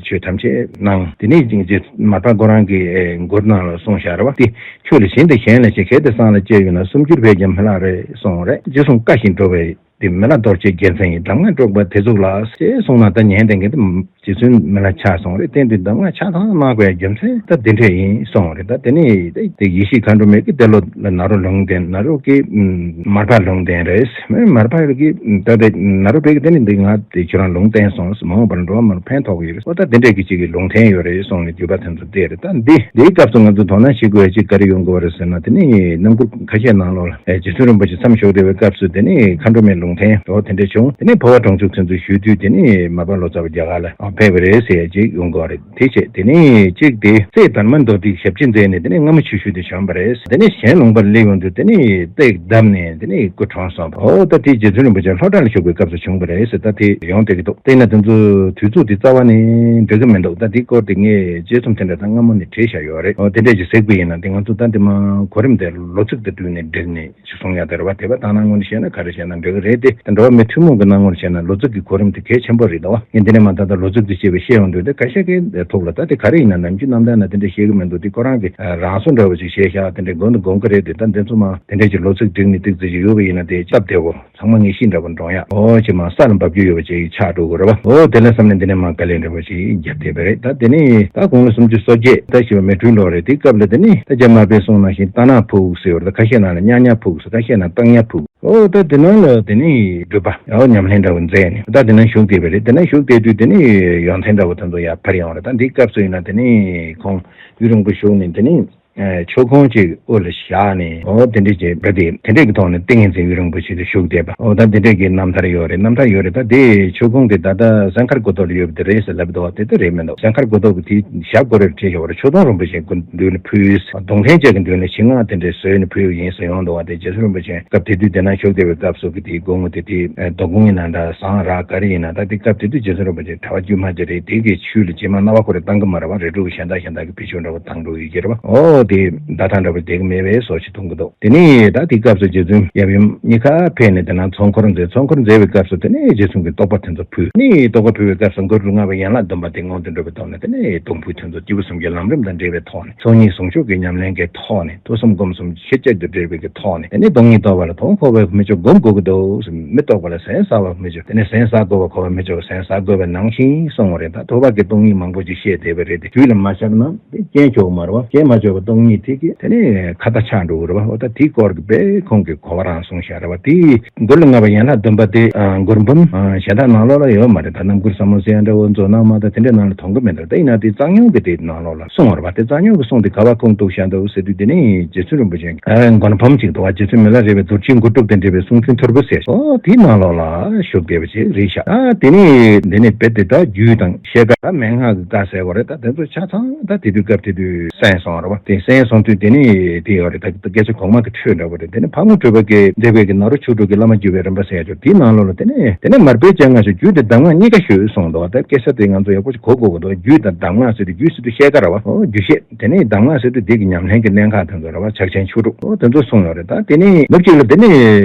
ཆོས་ཐམས་ཅད་གནང་། དེ་ནི་རྗེ་མར་པ་ཁོ་རང་གི་མགུར་ནང་ལ་གསུངས་བཞག་རེད་བ། དེ་ཁྱོད་ལས་གཞན་དང་གཞན་ལས་ཆེ། གལ་ཏེ་སངས་ལ་སྤྱད་ཡོད་ན། སུམ་འགྱུར་བས་ཀྱང་མི་ལྷག་རེད་གསུངས་རེད། རྗེས་གསུངས་བཀའ་བཞིན་སྒྲུབ་པའི་དེ་མི་ལ་རྡོ་རྗེ་རྒྱལ་མཚན་ཡིན། གདམས་ངག་སྒྲོག་པ་དེ་ཚུགས་ལ་ཞེས་གསུངས་ན། ད་ཉན་བསྡད་མཁན་དེ་རྗེ་བཙུན་མི་ལ་ཆགས་སོང་རེད། བསྟན་དུས་གདམས་ངག་ཆ་ཚང་གནང་དགོས་རྒྱུ་མཚན་ད་དེ་འདྲས་ཡིན་གསུངས་རེད། ད་དེ་ནས་དེ་ཡེ་ཤེས་མཁའ་འགྲོ་མའི་གི་དེ་ལོ་ལ་ནཱ་རོ་ལུང་བསྟན། ནཱ་རོ་གི་མར་པ་ལུང་བསྟན་རེད། མར་པ་གི་ད་དེ་ནཱ་རོ་པའི་གི་དེ་ནས་འདི་ང་དེ་ཁྱོད་རང་ལུང་བསྟན་སོང་། མ་འོངས་པར་འགྲོ་བ་མར་ཕན་ཐོགས་ཀྱི་ཡོད་རེད། ཨོ་ད་དེ་འདྲས་ཀྱི་ཅིག་གི་ལུང་བསྟན་ཡོད་རེད་གསུངས་ནས་བརྒྱུད་པ་དེ་ཚོ་བལྟས་རེད། ད་འདི་འདིའི་སྐབས་སུ་ང་ཚོ་དོ་སྣང་བྱེད་དགོས་ཡ་ཅིག་ག་རེ་ཡོང་དགོས་པ་རེད་ཟེར་ན། དེ་ནས་རྣམ་མགུར་ཁ་ཤས་ནང་ལོགས་ལ་ཨེ་རྗེ་བཙུན་རིན་པོ་ཆེ་མཚམས་ཞུགས་བསྡད་པའི་སྐབས་སུ་དེ་ནས་མཁའ་འགྲོ་མའི་ལུང་བསྟན་འོ་དེ་འདྲས་བྱུང་། དེ་ནས་འཕོ་བ་གྲོང་ཆོག་ཚུན་ཚོད་བཞུགས་དུས་དེ་ནས་མར་པ་ལོ་ཙཱ་བ་རྒྱ་གར་ལ་ཕེབས་པ་རེད་ཟེར་ཡ་ཅིག་ཡོང་གི་རེད། དེ་བྱས་དེ་ནས་གཅིག་དེ་སྲས་དར་མ་མདོ་སྡེའི་ཞབས་ཕྱི་མཛད་ནས་དེ་ནས་སྔ་མོ་ཆུ་ཤུལ་དུ་བྱོན་པ་རེད། དེ་ནས་གཞན་ལུང་པར་སླེབས་ཡོང་དུས་དེ་ནས་སྟེགས་བརྡབས་ནས་དེ་ནས་སྐུ་གྲོངས་སོང་བ། ཨོ་ད་དེ་རྗེ་བཙུན་རིན་པོ་ཆེ་ལྷོ་བྲག་ལ་བཞུགས་པའི་སྐབས་སུ་བྱུང་བ་རེད་ཟེར། ད་དེ་ཡོང་བསྡད་ཀྱི་འདུག་དེས་ན་དེ་ཚོ་དུས་ཚོད་དེ་རྩ་བ་ནས་འགྲིག་གི་མི་འདུག་ད་དེའི་སྐོར་དེ་ངས་དཔྱད་རྩོམ་དེ་འདྲ་ད་སྔ་མོ་ནས་བྲིས་བཞག་ཡོད་རེད། ཨོ་དེ་འདྲས་ཅིག་གཟིགས་པ་ཡིན་ན་དེ་ང་ཚོ་ད་དེ་མ་གོ་རིམ་དེ་ལོ་ཚིགས་དེ་བསྒྲིགས་ནས་འགྲིག་ནས། ཅིག་གསུང་ཡ་དེ་རེད་བ། དེ་བ་དང་སྣང་ངོ་ནས་བཤད་ན་ག་རེ་བཤད་ན་འགྲིག་གི་རེད་དེ། ད་འགྲོ་བ་མི་ཐུན་མོང་གི་སྣང་ངོར་བཤད་ན་ལོ་ཚིགས་ཀྱི་གོ་རིམ་དེ་གལ་ཆེན་པོ་རེད་དོ། ངས་འདི་ནས་མ་ད་ལྟ་ལོ་ཚིགས་དེ་བཤད་པའི་བཤད་ཡོང་དུས་དེ་ཁ་ཤས་ཀྱི་ཐུགས་ལ་ད་དེ་ག་རེ་ཡིན་ན་ནམ་རྒྱུན་རྣམ་ཐར་ན་དེ་འདྲ་བཤད་གི་མི་འདུག་དེ་ཁོ་རང་གི་རང་བཟོ་འདྲ་བོ་ཅིག་བཤད་ཤག་དེ་འདྲ་དགོས་འདུག་དགོངས་ཀྱི་རེད་དེ། ད་འདི་ཚོ་མ་དེ་འདྲ་ཅིག་ལོ་ཚིགས་བསྒྲིགས་ནས་ཏིག་ཙི་ཅིག་ཡོད་པ་ཡིན་ན་དེ་སྟབས་བདེ་བོ། ཚང་མ་ངེས་ཤེས་འདྲ་པོ་འདྲོང་ཡ། ཨོ་ཅེ་མ་ས་ལ་འབབ་རྒྱུ་ཡོད་པ་ཅིག་ཆགས་འགྲོ་གི་རེད་བ། ཨོ་དེ་ལ་བསམ་ནས་འདི་ནས་མ་དཀའ་ལས་འདྲ་པོ་ཅིག་བརྒྱབ་བསྡད་པ་རེད། ད་དེ་ནས་ད་དགུང་ལོ་སུམ་ཅུ་སོ་བརྒྱད་ད་ཞེས་པ་མེ་སྤྲུལ་ལོ་རེད། དེའི་སྐབས་ལ་དེ་ནས་ད་རྒྱ་མར་པས་གསུངས་ནང་བཞིན་རྟ་ནག་ཕུག་ཟེར་བ་རེད། ད་ཁ་ཤས་ནང་ལ་གཉའ་གཉའ་ཕུག་ཟེར། ཁ་ཤས་ནང་རྟ་གཉའ་ཕུག་ཨོ་ད་དེ་ནང་ལ་དེ་ནས་སྒྲུབ་པ་ཨོ་ཉམས་ལེན་འདྲ་པོ་མཛད་ནས་ད་དེ་ནང་བཞུགས་བསྡད་པ་རེད། དེ་ནང་བཞུགས་བསྡད་དུས་དེ་ནས་ཡོན་ཏན་འདྲ་པོ་དེ་ཚོ་ཡར་འཕར་ཡོང་རེད། ད་འདིའི་སྐབས་སུ་ཡིན་ན་དེ་ནས་ཁོང་ཡུན་རིང་པོ་བཞུགས་ནས་དེ་ནས། ཨེ་མཆོད་ཁང་ཅིག་དབུ་ལ་བཞག་ནས་ཨོ་དེ་འདྲ་ཅིག་བྱས་ཏེ་དེ་འདྲས་ཀྱི་ཐོག་ནས་ཏིང་ངེ་འཛིན་ཡུན་རིང་པོ་ཞིག་ཏུ་བཞུགས་བསྡད་པ། ཨོ་ད་དེ་འདྲས་ཀྱི་རྣམ་ཐར་ཡོད་རེད། རྣམ་ཐར་ཡོད་རེད། ད་དེ་མཆོད་ཁང་དེ་ད་ལྟ་སན་མཁར་དགུ་ཐོག་ལ་ཡོད་པ་དེ་རེད་ཟེར་ལབ་འདུག་དེ་ད་རེད་མི་འདུག་སན་མཁར་དགུ་ཐོག་གི་དེ་ཞབས་སྒོ་རེར་བྲིས་བཞག་པ་རེད། མཆོད་སྡོང་རིན་པོ་ཆེ་གི་མདུན་ལ་ཕུལ། གདུང་རྟེན་བཅས་ཀྱི་མདུན་ལ་ཞིམ་མངར་དེ་འདྲས་བཟོས་ནས་ཕུལ་བ་ཡིན་ཟེར་ཡོང་འདུག་བ། དེ་རྗེ་བཙུན་རིན་པོ་ཆེ་སྐབས་དེ་དུས་དེ་ན་བཞུགས་བསྡད་པའི་སྐབས་སུ་གི་དེའི་སྒོ་ངོ་དེ་དེ་རྡོ་ཀུན་ཡིན་ན་འདྲ་ཟངས་རག་ག་རེ་ཡིན་ན་ད་དེ་སྐབས་དེ་དུས་རྗེ་བཙུན་རིན་པོ་ཆེ་གྲྭ་པ་དཀྱུས་མ་ཅིག་རེད། དེ་གི་ཤུལ་ལ་རྗེས་མ་སྣང་བ་ཁོ་རེ་བཏང་གི་མ་རེད་བ། རས་འབྲུ་གཞན་དག་གཞན་དག་གི་བེད་སྤྱོད་འདྲ་བོ་བཏང་འགྲོ་ཡི་གེ་རེད་བ། ཨོ་དེ་ཟླ་ཐང་འདྲ་བོ་བསྡད་གི་མེད་པའི་བཟོ་ཞིག་མཐོང་གི་འདུག་དེ་ནས་ད་དེ་སྐབས་སུ་རྗེ་བཙུན་ཡབ་ཡུམ་གཉིས་ཀ་ཕེབས་ནས་དེ་ན་ཚོགས་འཁོར་མཛད། ཚོགས་འཁོར་མཛད་པའི་སྐབས་སུ་དེ་ནས་རྗེ་བཙུན་གྱིས་རྟོགས་པ་དེ་ཚོ་ཕུལ། ནས་རྟོགས་པ་ཕུལ་བའི་སྐབས་སུ་མགུར་ལྔ་པའི་ཡན་ལག་བདུན་པ་དེ་ངོས་འཛིན་འགྲུབ་པའི་ཐོག་ནས་དེ་ནས་སྡོམ་ཕུལ་དེ་ཚོ་སྐྱེས་བུ་གསུམ་གྱི་ལམ་རིམ་དང་འབྲེལ་བའི་ཐོག་ནས་ཚོགས་གཉིས་ཟུང་འཇུག་གི་ཉམས་ལེན་གྱི་ཐོག་ནས་ཐོས་བསམ་སྒོམ་གསུམ་ཤེས་བྱ་དང་འབྲེལ་བའི་གི་ཐོག་ནས་དེ་ནས་སྟོང་ཉིད་རྟོགས་པ་ལ་དོ་ཁོ་བའི་མི་ཆོག་སྒོམ་དགོས་ཀྱི་འདུག་མི་རྟོགས་པ་ལ་ཟན་ཟ་བ་མི་ཆོག་དེ་ནས་ཟན་ཟ་དགོས་པ་ཁོ་བ་མི་ཆོག་ཟན་ཟ་དགོས་པ་ནང་བཞིན་གསུངས་པ་རེད། ད་ཐོས་པ་གི་སྟོང་ཉིད་མང་པོ་ཅིག་བཤད་བསྡད་པ་རེད་དེ། རྒྱུད་ལ་མ་ཤར་ན་དེ་རྐྱེན་ཆོག་མ་རེད་བ། རྐྱེན་མ་ཆོག་པ་སྟོང་ཉིད་དེ་གི་དེ་ནས་ཁ་ཏ་ཆགས་འགྲོ་གི་རེད་བ། འོ་ད་དེའི་སྐོར་གི་དཔེ་ཁོང་གི་གོ་བ་རང་གསུངས་བཞག་རེད་བ། དེ་མགུར་ལྔ་པ་ཡན་ལག་བདུན་པ་དེ་མགུར་འབུམ་གཞན་དག་ནང་ལོགས་ལ་ཡོད་མ་རེད། ད་རྣམ་མགུར་ཟབ་མོ་ཟེར་ཡ་འདྲ་བོ་མཛོད་ནང་མ་ད་དེ་འདྲའི་ནང་ལ་མཐོང་གི་མེད་འདུག་ད་ཡིན་ན་དེ་གཙང་སྨྱོན་གི་དེ་ནང་ལོགས་ལ་གསུངས་པ་རེད་བ། དེ་གཙང་སྨྱོན་གི་གསུང་དེ་ག་བ་ཁུངས་གཏུགས་བཞག་འདུག་ཟེར་དུས་དེ་ནས་རྗེ་བཙུན་རིན་པོ་ཆེ་མགོན་འབུམ་ཅིག་འདུག་བ། རྗེ་བཙུན་མི་ལ་རས་པའི་རྡོ་རྗེའི་མགུར་དྲུག་དང་འབྲེལ་བའི་གསུང་རྒྱུན་ཐོར་བུ་ཟེར། ཨོ་དེའི་ནང་ལོགས་ལ་བཞུགས་བསྡད་པ་ཅིག་རེད་ཤག་ཨ་དེ་ནས་འདི་ནས་རྦད་དེ་ད་རྒྱུད་དང་བཤད་གྲྭ་མན་ངག་གི་བཀའ་ཟེར་བ་རེད། ད་དེ་ཚོ་ཆ་ཚང་ད་དེ་དུས་སྐབས་དེ་དུས་གསན་སོང་བ་རེད་བ། དེ་ གསན་སོང་དུས་དེ་ནི་དེ་ཡོད་རེད། ད་སྐད་ཆ་གོང་མ་གི་འཕྲོས་འདྲ་པོ་རེད། དེ་ནི་ཕག་མོ་གྲུ་པ་གི་མཛད་པའི་གི་ནཱ་རོ་ཆོས་དྲུག་གི་བླ་མ་བརྒྱུད་པའི་རིམ་པ་ཟེར་ཡ་ཅིག་དེའི་ནང་ལོགས་ལ་དེ་ནི་དེ་ནི་མར་པའི་སྤྱན་སྔ་ཞིག་རྒྱུད་དེ་གདམས་ངག་གཉིས་ཀ་ཞུས་སོང་འདུག་ད་སྐད་ཆ་དེ་ང་ཚོ་ཡག་པོ་ཞིག་གོ་དགོས་ཀྱི་འདུག་རྒྱུད་དང་གདམས་ངག་ཟེར་དུས་རྒྱུད་ཟེར་དུས་བཤད་ཀ་ར་བ། ཨོ་རྒྱུད་བཤད། དེ་ནས་གདམས་ངག་ཟེར་དུས་འདི་གི་ཉམས་ལེན་གྱི་གནད་འགག་དེ་ཚོ་ར་བ་ཕྱག་ཆེན་ཆོས་དྲུག་ཨོ་དེ་ཚོ་གསུངས་ཡོད་རེད། ད་དེ་ནས་ནུབ་གཅིག་ལ་དེ་ནས་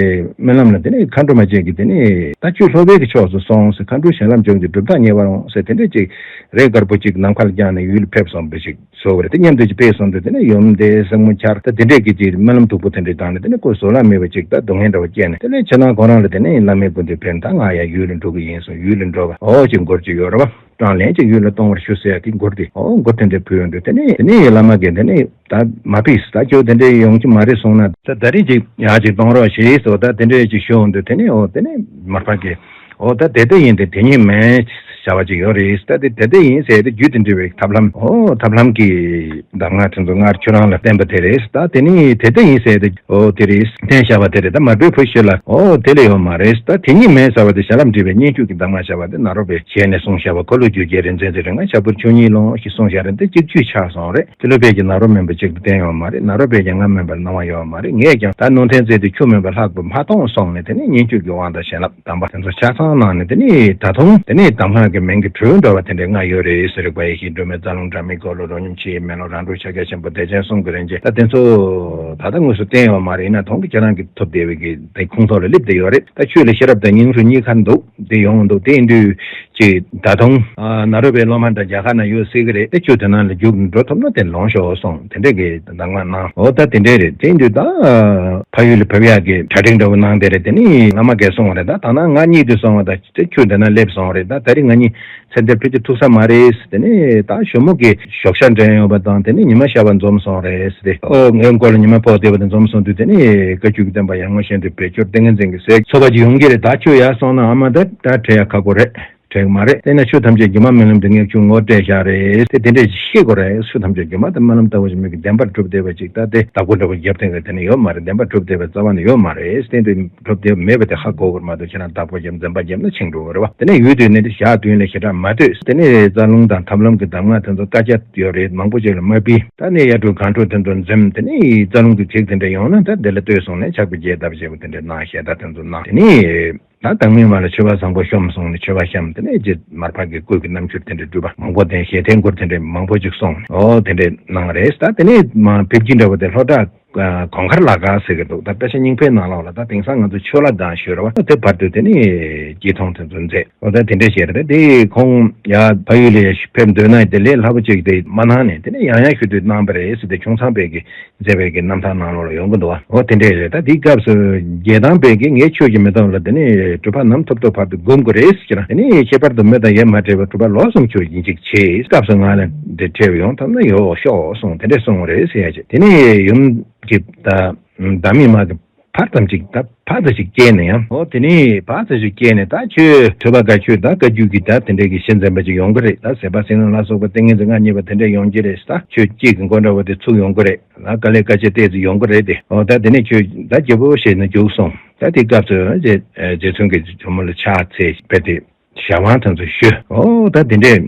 སྨོན་ལམ་ལ་དེ་ནས་མཁའ་འགྲོ་མ་བཅས་ཀྱིས་དེ་ནས་ད་ཁྱོད་ལྷོ་པའི་གི་ཕྱོགས་སུ་སོང་ཟེར། མཁའ་འགྲོའི་ཞལ་ལམ་བྱུང་གི་གྲུབ་རྟགས་ངེས་པར་འོང་ཟེར། དེ་འདྲས་ཅིག་རས་དཀར་པོ་ཅིག་ནམ་མཁའ་ལ་བརྐྱངས་ནས་ཡུལ་ལ་ཕེབས་སོང་བ་ཞིག་བཟོ་བ་རེད། དེ་མཉམ་དུ་ཅིག་ཕེབས་སོང་དུས་དེ་ནས་ཡུམ་དེ་སྲིང་མོ་ཆར་ད་དེ་འདྲས་ཀྱི་ཅིག་སྨོན་ལམ་སྡུག་པོ་དེ་འདྲས་བཏང་ནས་དེ་ནས་ཁོ་བཟོད་གླགས་མེད་པ་ཅིག་ད་སྡུག་བསྔལ་འདྲ་བ་སྐྱེས་ནས་དེ་ནས་ཕྱི་ནང་ཁོ་རང་ལ་དེ་ནས་བླ་མའི་སྐུ་མདུན་ཕེབས། ད་ང་ཡང་ཡུལ་ལ་འགྲོ་གི་ཡིན་གསུངས། ཡུལ་ལ་འགྲོ་བ་ཨོ་ཅིག་མགུར་ཅིག་ཡོད་རེད་བ། གྲངས་ལན་གཅིག་ཡུལ་ལ་གཏོང་བར་ཞུ་ཟེར་ཡ་དེ་མགུར་དེ། ཨོ་མགུར་དེ་འདྲ་ཕུལ་ཡོང་དུས་དེ་ནས་དེ་ནས་བླ་མ་གིས་དེ་ནས་ད་མ་ཕིགས། ད་ཁྱོད་དེ་འདྲ་ཡོང་གི་མ་རེད་གསུངས་ན། ད་ད་རིང་ཅིག་ཡག་ཅིག་གཏོང་རོགས་ཞེས་སོ། ད་དེ་འདྲ་ཅིག་ཞུ་ཡོང་དུས་དེ་ནས་ཨོ་དེ་ནས་མར་པ་གིས་ཨོ་ད་དེ་ལྟ་ཡིན་ཏེ་དེ་ཉིད་མིན་བྱ་བ་ཅིག་ཡོད་རེད། ད་དེ་དེ་ལྟ་ཡིན་ཟེར་ཏེ་རྒྱུད་དེ་འདྲ་བའི་ཐབས་ལམ་ཨོ་ཐབས་ལམ་གྱི་གདམས་ངག་དེ་ཚོ་སྔར་ཁྱོད་རང་ལ་བསྟན་པ་དེ་རེད། ད་དེ་ནས་དེ་ལྟ་ཡིན་ཟེར་ཏེ་ཨོ་དེ་རེད་བསྟན་བཞག་པ་དེ་རེད། ད་མར་པའི་བུ་ཞིག་ལ་ཨོ་དེ་ལས་ཡོད་མ་རེད། ད་དེ་ཉིད་མིན་ཟེར་བ་དེ་ཞལ་ལམ་འདྲི་བའི་སྙན་བརྒྱུད་ཀྱི་གདམས་ངག་བྱ་བ་དེ་ནཱ་རོ་པའི་ཞལ་ནས་གསུངས་བཞག་པ། འཁོར་ལོས་སྒྱུར་བྱེད་རིག་འཛིན་ཚེ་རིང་ལ། ཞབས་ཀྱུར་ཆུ་གཉིས་ལོངས་ཞེས་གསུངས་བཞག་རེད། འདི་གཅིག་བརྒྱུད་ཆགས་སོང་རེད། ཏི་ལོ་པས་ཀྱང་ནཱ་རོ་མིན་པ་གཅིག་ཏུ་བསྟན་ཡོད་མ་རེད། ནཱ་རོ་པས་ཀྱང་ང་མིན་པར་སྣང་བ་ཡོད་མ་རེད། ངས་ཀྱང་ད་ནང་བསྟན་བཙལ་དུས་ཁྱོད་མིན་པ་ལྷག་པར་མ་མཐོང་གསུངས་ནས་དེ་ནས་སྙན་བརྒྱུད་ཀྱི་དབང་དང་བྱིན་རླབས་གདམས་པ་དེ་ཚོ་ཆ་ཚང་གནང་ནས་དེ་ནས་ད་དུང་དེ་ནས་གདམས་ངག་གི་མིང་གི་འགྲོས་འདྲ་བ་དེ་འདྲའི་ལྔ་ཡོད་རེད་ཟེར། རིག་པ་ཡེ་ཤེས་སྒྲོན་མེ། རྩ་རླུང་སྒྲ་མེད། འཁོར་ལོ་རོ་སྙོམས། ཆོས་དབྱིངས་མེ་ལོང་། རང་གྲོལ་ཕྱག་རྒྱ་ཆེན་པོ། བདེ་ཆེན་གསུམ་གྱི་རིན་ཆེན། ད་དེ་ཚོ་ད་ལྟ་དངོས་སུ་བསྟན་ཡོད་མ་རེད། ཡིན་ན་དོན་གྱི་ཁྱེད་རང་གིས་ཐོབ་བསྡད་པའི་གི་དེ་ཁོང་ཚོ་ལ་སླེབས་བསྡད་ཡོད་རེད། ད་ཆོས་ལ་ཤེས་རབ་དང་སྙིང་རུས་གཉིས་ཀ་འདུག་དེ་ཡོང་འདུག་དེ་ཡིན་དུས་ཅིག་ད་དུང་ཨ་ནཱ་རོ་པའི་སློབ་མ་འདྲ་རྒྱ་གར་ན་ཡོད་སྲིད་ཀྱི་རེད། དེ་ཆོས་དེ་ནང་ལ་རྒྱུགས་འགྲོ་ཐུབ་ན་དེ་ལོངས་ཤོག་གསུངས། དེ་འདྲས་ཀྱི་གདམས་ངག་གནང་། འོ་ད་དེ་འདྲས་རེད། དེ་ཡིན་དུས་ད་ཕ་ཡུལ་ལ་བབས་ཡག་གི་གྲ་སྒྲིག་འདྲ་བོ་གནང་བསྡད་རེད། དེ་ནི་བླ་མ་གིས་གསུངས་པ་རེད། ད་ད་ནང་ང་གཉིད་དུ་སོང་བ་དང་དེ་ཆོས་དེ་ན་སླེབས་སོང་བ་རེད། ད་ད་རིང་ང་གཉིས་ཚེ་འདིར་ཕེབས་ཀྱི་ཐུག་ས་མ་རེད། དེ་ནས་ད་ཞོགས་མོ་གི་ཞོགས་ཇ་འདྲེན་ཡོད་པ་དང་དེ་ནས་ཉི་མ་ཤར་བ་འཛོམས་སོང་རེད་ཟེར་ཏེ། ཨོ་ངའི་མགོ་ལ་ཉི་མ་ཕོག་བསྡད་པ་དེ་འཛོམས་སོང་དུས་དེ་ནས་བཀའ་བརྒྱུད་ཀྱི་བསྟན་པ་ཡར་ངོ་བཞིན་དུ་བེད་སྤྱོད་ཏིང་ངེ་འཛིན་གྱི་ཟས་ཚོ་བ་ཅིག་ཡོང་གི་རེད། ད་ཁྱོད་ཡར་སོང་ན་ཨ་མ་ད་ད་བྲལ་ཡག་ཁག་པོ་རེད། བྲལ་གི་མ་རེད། དེས་ན་ཆོས་ཐམས་ཅད་སྒྱུ་མ་རྨི་ལམ་དུ་ངས་ཁྱོད་ངོ་སྤྲད་བཞག་རེད་དེ་དེ་འདྲས་ཤེས་དགོས་རེད། ཆོས་ཐམས་ཅད་སྒྱུ་མ་དང་རྨི་ལམ་ལྟ་བུ་ཞིག་མིག་གི་བདེན་པར་གྲུབ་བསྡད་པ་ཅིག་ད་དེ་བདག་པོ་འདྲ་པོ་རྒྱབ་སྟེང་གི་དེ་ནི་ཡོད་མ་རེད། བདེན་པར་གྲུབ་བསྡད་པའི་རྩ་བ་ནས་ཡོད་མ་རེད། བསྟན་དུ་གྲུབ་བསྡད་མེད་པ་དེ་ཧ་གོ་དགོས་མ་གཏོགས་ཁྱེད་རང་བདག་པོ་རྒྱབ་འཛེམ་པ་རྒྱབ་ན་ཆིངས་འགྲོ་གི་རེད་བ། དེ་ནས་ཡུལ་དུས་ནས་དེ་ཞག་བདུན་ལས་ཞེ་དྲག་མ་སྡོད། དེ་ནས་རྩ་རླུང་དང་ཐབས་ལམ་གྱི་གདམས་ངག་དེ་ཚོ་བཀའ་རྒྱ་ཡོད་རེད། མང་པོ་ཅིག་ལ་མ་ཕུལ། ད་ནས་ཡར་འགྲོ་གར་འགྲོ་དེ་ཚོ་འཛེམ། དེ་ནས་རྩ་རླུང་གི་ཚིག་དེ་འདྲ་ཡོང་ན་ད་དེ་ལ་ལྟོས་སོང་ནས་ཕྱག་དཔེ་རྒྱས་བཏབ་བྱས་པ་དེ་འདྲ་གནང་། ཞལ་ཏ་དེ་ཚོ་གནང་། དེ་ནས། ད་བདག་མེད་མ་ལ་མཆོད་པ་བཟང་པོ་ཤོམ་གསུངས་ནས་མཆོད་པ་བཤམས། དེ་ནས་རྗེ་མར་པ་གི་སྐུ་གི་རྣམ་འགྱུར་དེ་འདྲའི་སྒྲུབ་པ་མང་པོ་དང་ཞལ་ཏའི་མགུར་དེ་འདྲའི་མང་པོ་ཅིག་གསུངས་ནས་ཨོ་དེ་འདྲའི་གནང་རེད། ད་དེ་ནས་མ་ཕེབས་ཀྱི་འདྲ་བོ་དེ་ལྷོ་བྲག་གོང་མཁར་ལ་དགའ་ཟེར་གི་འདུག་ད་དཔེ་ཆ་རྙིང་པའི་ནང་ལོགས་ལ་ད་དེང་སང་ང་ཚོ་ཆོས་ལ་དགའ་ཞུ་ར་བ། དེ་བར་དུ་དེ་ནས་སྐྱིད་གྲོང་དེ་ཚོ་མཛད། ཨོ་ད་དེ་འདྲའི་བྱས་རེད། དེ་ཁོང་ཡ་ཕ་ཡུལ་ལ་ཕེབས་འདོད་ན་དེ་ལས་སླ་པོ་ཅིག་དེ་མ་གནང་ནས་དེ་ནས་ཡང་ཡང་ཞུ་དུས་གནང་པ་རེད་ཟེར་ཏེ་ཁྱུང་ཚང་པས་ཀྱི་མཛད་པའི་གི་རྣམ་ཐར་ནང་ལོགས་ལ་ཡོང་གི་འདུག་བ། འོ་དེ་འདྲས་རེད། ད་དེའི་སྐབས་སུ་རྒྱལ་ཐང་པས་ཀྱི་ངའི་ཆོས་ཀྱི་མེ་ཏོག་ལ་དེ་ནས་གྲུབ་པ་ནམ་ཐོབ་ཐོབ་བར་དུ་སྒོམ་དགོས་རེད་ཟེར། དེ་ནས་ཁྱད་པར་དུ་མི་དང་ཡ་མ་བྲལ་བའི་གྲུབ་པ་ལོ་གསུམ་ཆོས་ཡིན་གཅིག་བྱེད། སྐབས་སུ་ང་ལ་འདི་འཕྲད་ཡོང་ཐུབ་ན་ཡོད་ཤོག་གསུངས། དེ་འདྲས་གསུངས་རེད་ཟེར་ཡ་ཅིག་དེ་ནས་ཡུམ་གྱི་ད་བདག་མེད་མ་གི་ཕར་ཙམ་ཅིག་ད་ཕར་ཙམ་ཅིག་སྐྱེས་ནས་ཡང་། འོ་དེ་ནས་ཕར་ཙམ་ཅིག་སྐྱེས་ནས་ད་ཁྱོད་ཐོས་པ་དགའ་ཁྱོད་ད་བཀའ་བརྒྱུད་ཀྱི་ད་དེ་འདྲས་ཀྱི་ཤེས་འཛིན་པ་ཅིག་ཡོང་གི་རེད། ད་ཟད་པ་སེམས་ལ་སོགས་པ་ཏིང་ངེ་འཛིན་ལྔ་བརྙེས་པ་དེ་འདྲས་ཡོང་གི་རེད། ད་ཁྱོད་གཅིག་གི་མགོ་འདྲ་བོ་དེ་ཚུགས་ཡོང་གི་རེད། ད་དཀའ་ལས་དཀའ་སྤྱད་ཏོག་ཙམ་ཡོང་གི་རེད་དེ། འོ་ད་དེ་ནས་ཁྱོད་ད་རྒྱལ་པོ་བྱས་ནས་རྒྱུགས་སོང་། ད་དེ་སྐབས་སུ་རྗེ་རྗེ་བཙུན་གྱིས་ཇོ་མོ་ལ་ཕྱག་འཚལ་བས་ཏེ་ཞལ་དབང་དེ་ཚོ་ཞུས། འོ་ད་དེ་འདྲས་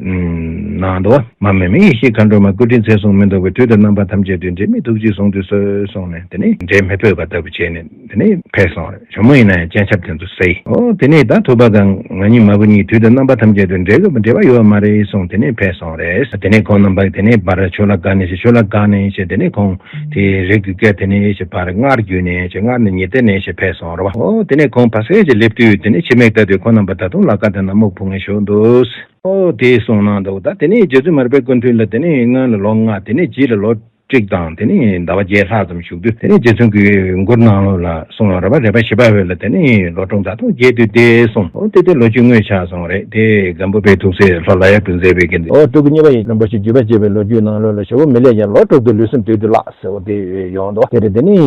གནང་འདུག་མ་མེད་མི་ཡེ་ཤེས་མཁའ་འགྲོ་མ། སྐུ་དྲིན་མཚན་བཟུང་མི་འདོར་བའི། དུས་དང་རྣམ་པ་ཐམས་ཅད་དུ། འབྲལ་མེད་ཐུགས་རྗེས་བཟུང་དུ་གསོལ་གསུངས་ནས་དེ་ནས་འབྲལ་མི་ཕོད་པ་ལྟ་བུ་བྱས་ནས་དེ་ནས་ཕེབས་སོང་རེད། ཇོ་མོ་ཡིན་ན་ཡང་སྤྱན་ཆབ་དེ་ཚོ་གསོལ། འོ་དེ་ནས་ད་ཐོས་པ་དང་ང་གཉིས་མ་བུ་གཉིས་དུས་དང་རྣམ་པ་ཐམས་ཅད་དུ་འབྲལ་དགོས་པ་འབྲལ་བ་ཡོད་མ་རེད་གསུངས། དེ་ནས་ཕེབས་སོང་རེད། དེ་ནས་ཁོང་རྣམ་པ་དེ་ནས་བར་ཆོས་ལ་དགའ་ནས་ཞེས་ཆོས་ལ་དགའ་ནས་ཞེས་དེ་ནས་ཁོང་དེ་རིགས་ཀྱི་སྐད་དེ་ནས་ཞེས་བར་སྔར་བརྒྱུད་ནས་ཞེས་སྔར་ནས་ཉི་ཟླ་ནས་ཞེས་ཕེབས་སོང་རེད་བ། འོ་དེ་ནས་ཁོང་ཕ་སེ་ཞེས་སླེབས་དུས་དེ་ནས་ཕྱི་མིག་ལྟ་དུས་ཁོང་རྣམ་པ་ད་དུང་ལ་དགའ་དང་ན་སྨུག་ཕུང་ངེ་བཞུགས་འདུག་འོ་དེ་གསུངས་གནང་འདུག་ད་དེ་ནས་རྗེ་བཙུན་མར་པའི་སྐུ་མདུན་ལ་དེ་ནས་སྔོན་ལ་ལོ་ལྔ། དེ་ནས་རྗེས་ལ་ལོ་དྲུག་དང་དེ་ནས་ཟླ་བ་བརྒྱད་ལྷག་ཙམ་བཞུགས་དུས་དེ་ནས་རྗེ་བཙུན་གྱི་མགུར་ནང་ལོགས་ལ་གསུངས་ཡོད་རེད་བ། རས་པ་ཞི་བ་འོད་ལ་དེ་ནས་ལོ་དྲུག་ད་དུང་རྒྱས་དུས་ཏེ་གསུངས། འོ་དེ་དེ་ལོ་རྒྱུས་དངོས་ཆགས་སོང་རེད། དེ་སྒམ་པོ་པའི་ཐུགས་སྲས་ལྷོ་ལ་ཡག་ཏུ་མཛད་པའི་གི་འོ་སྤྲུལ་སྐུ་གཉིས་པ་ཡི་རིན་པོ་ཆེ་བརྒྱུད་པ་ཅེས་པའི་ལོ་རྒྱུས་ནང་ལོགས་ལ་ཞེ་པོ་མི་ལས་ཀྱང་ལོ་དྲུག་ཏུ་ལུས་སེམས་དུས་དུ་བརླག་ཟེར་བ་དེ་ཡོང་འདུག་དེ་རེད། དེ་ནས་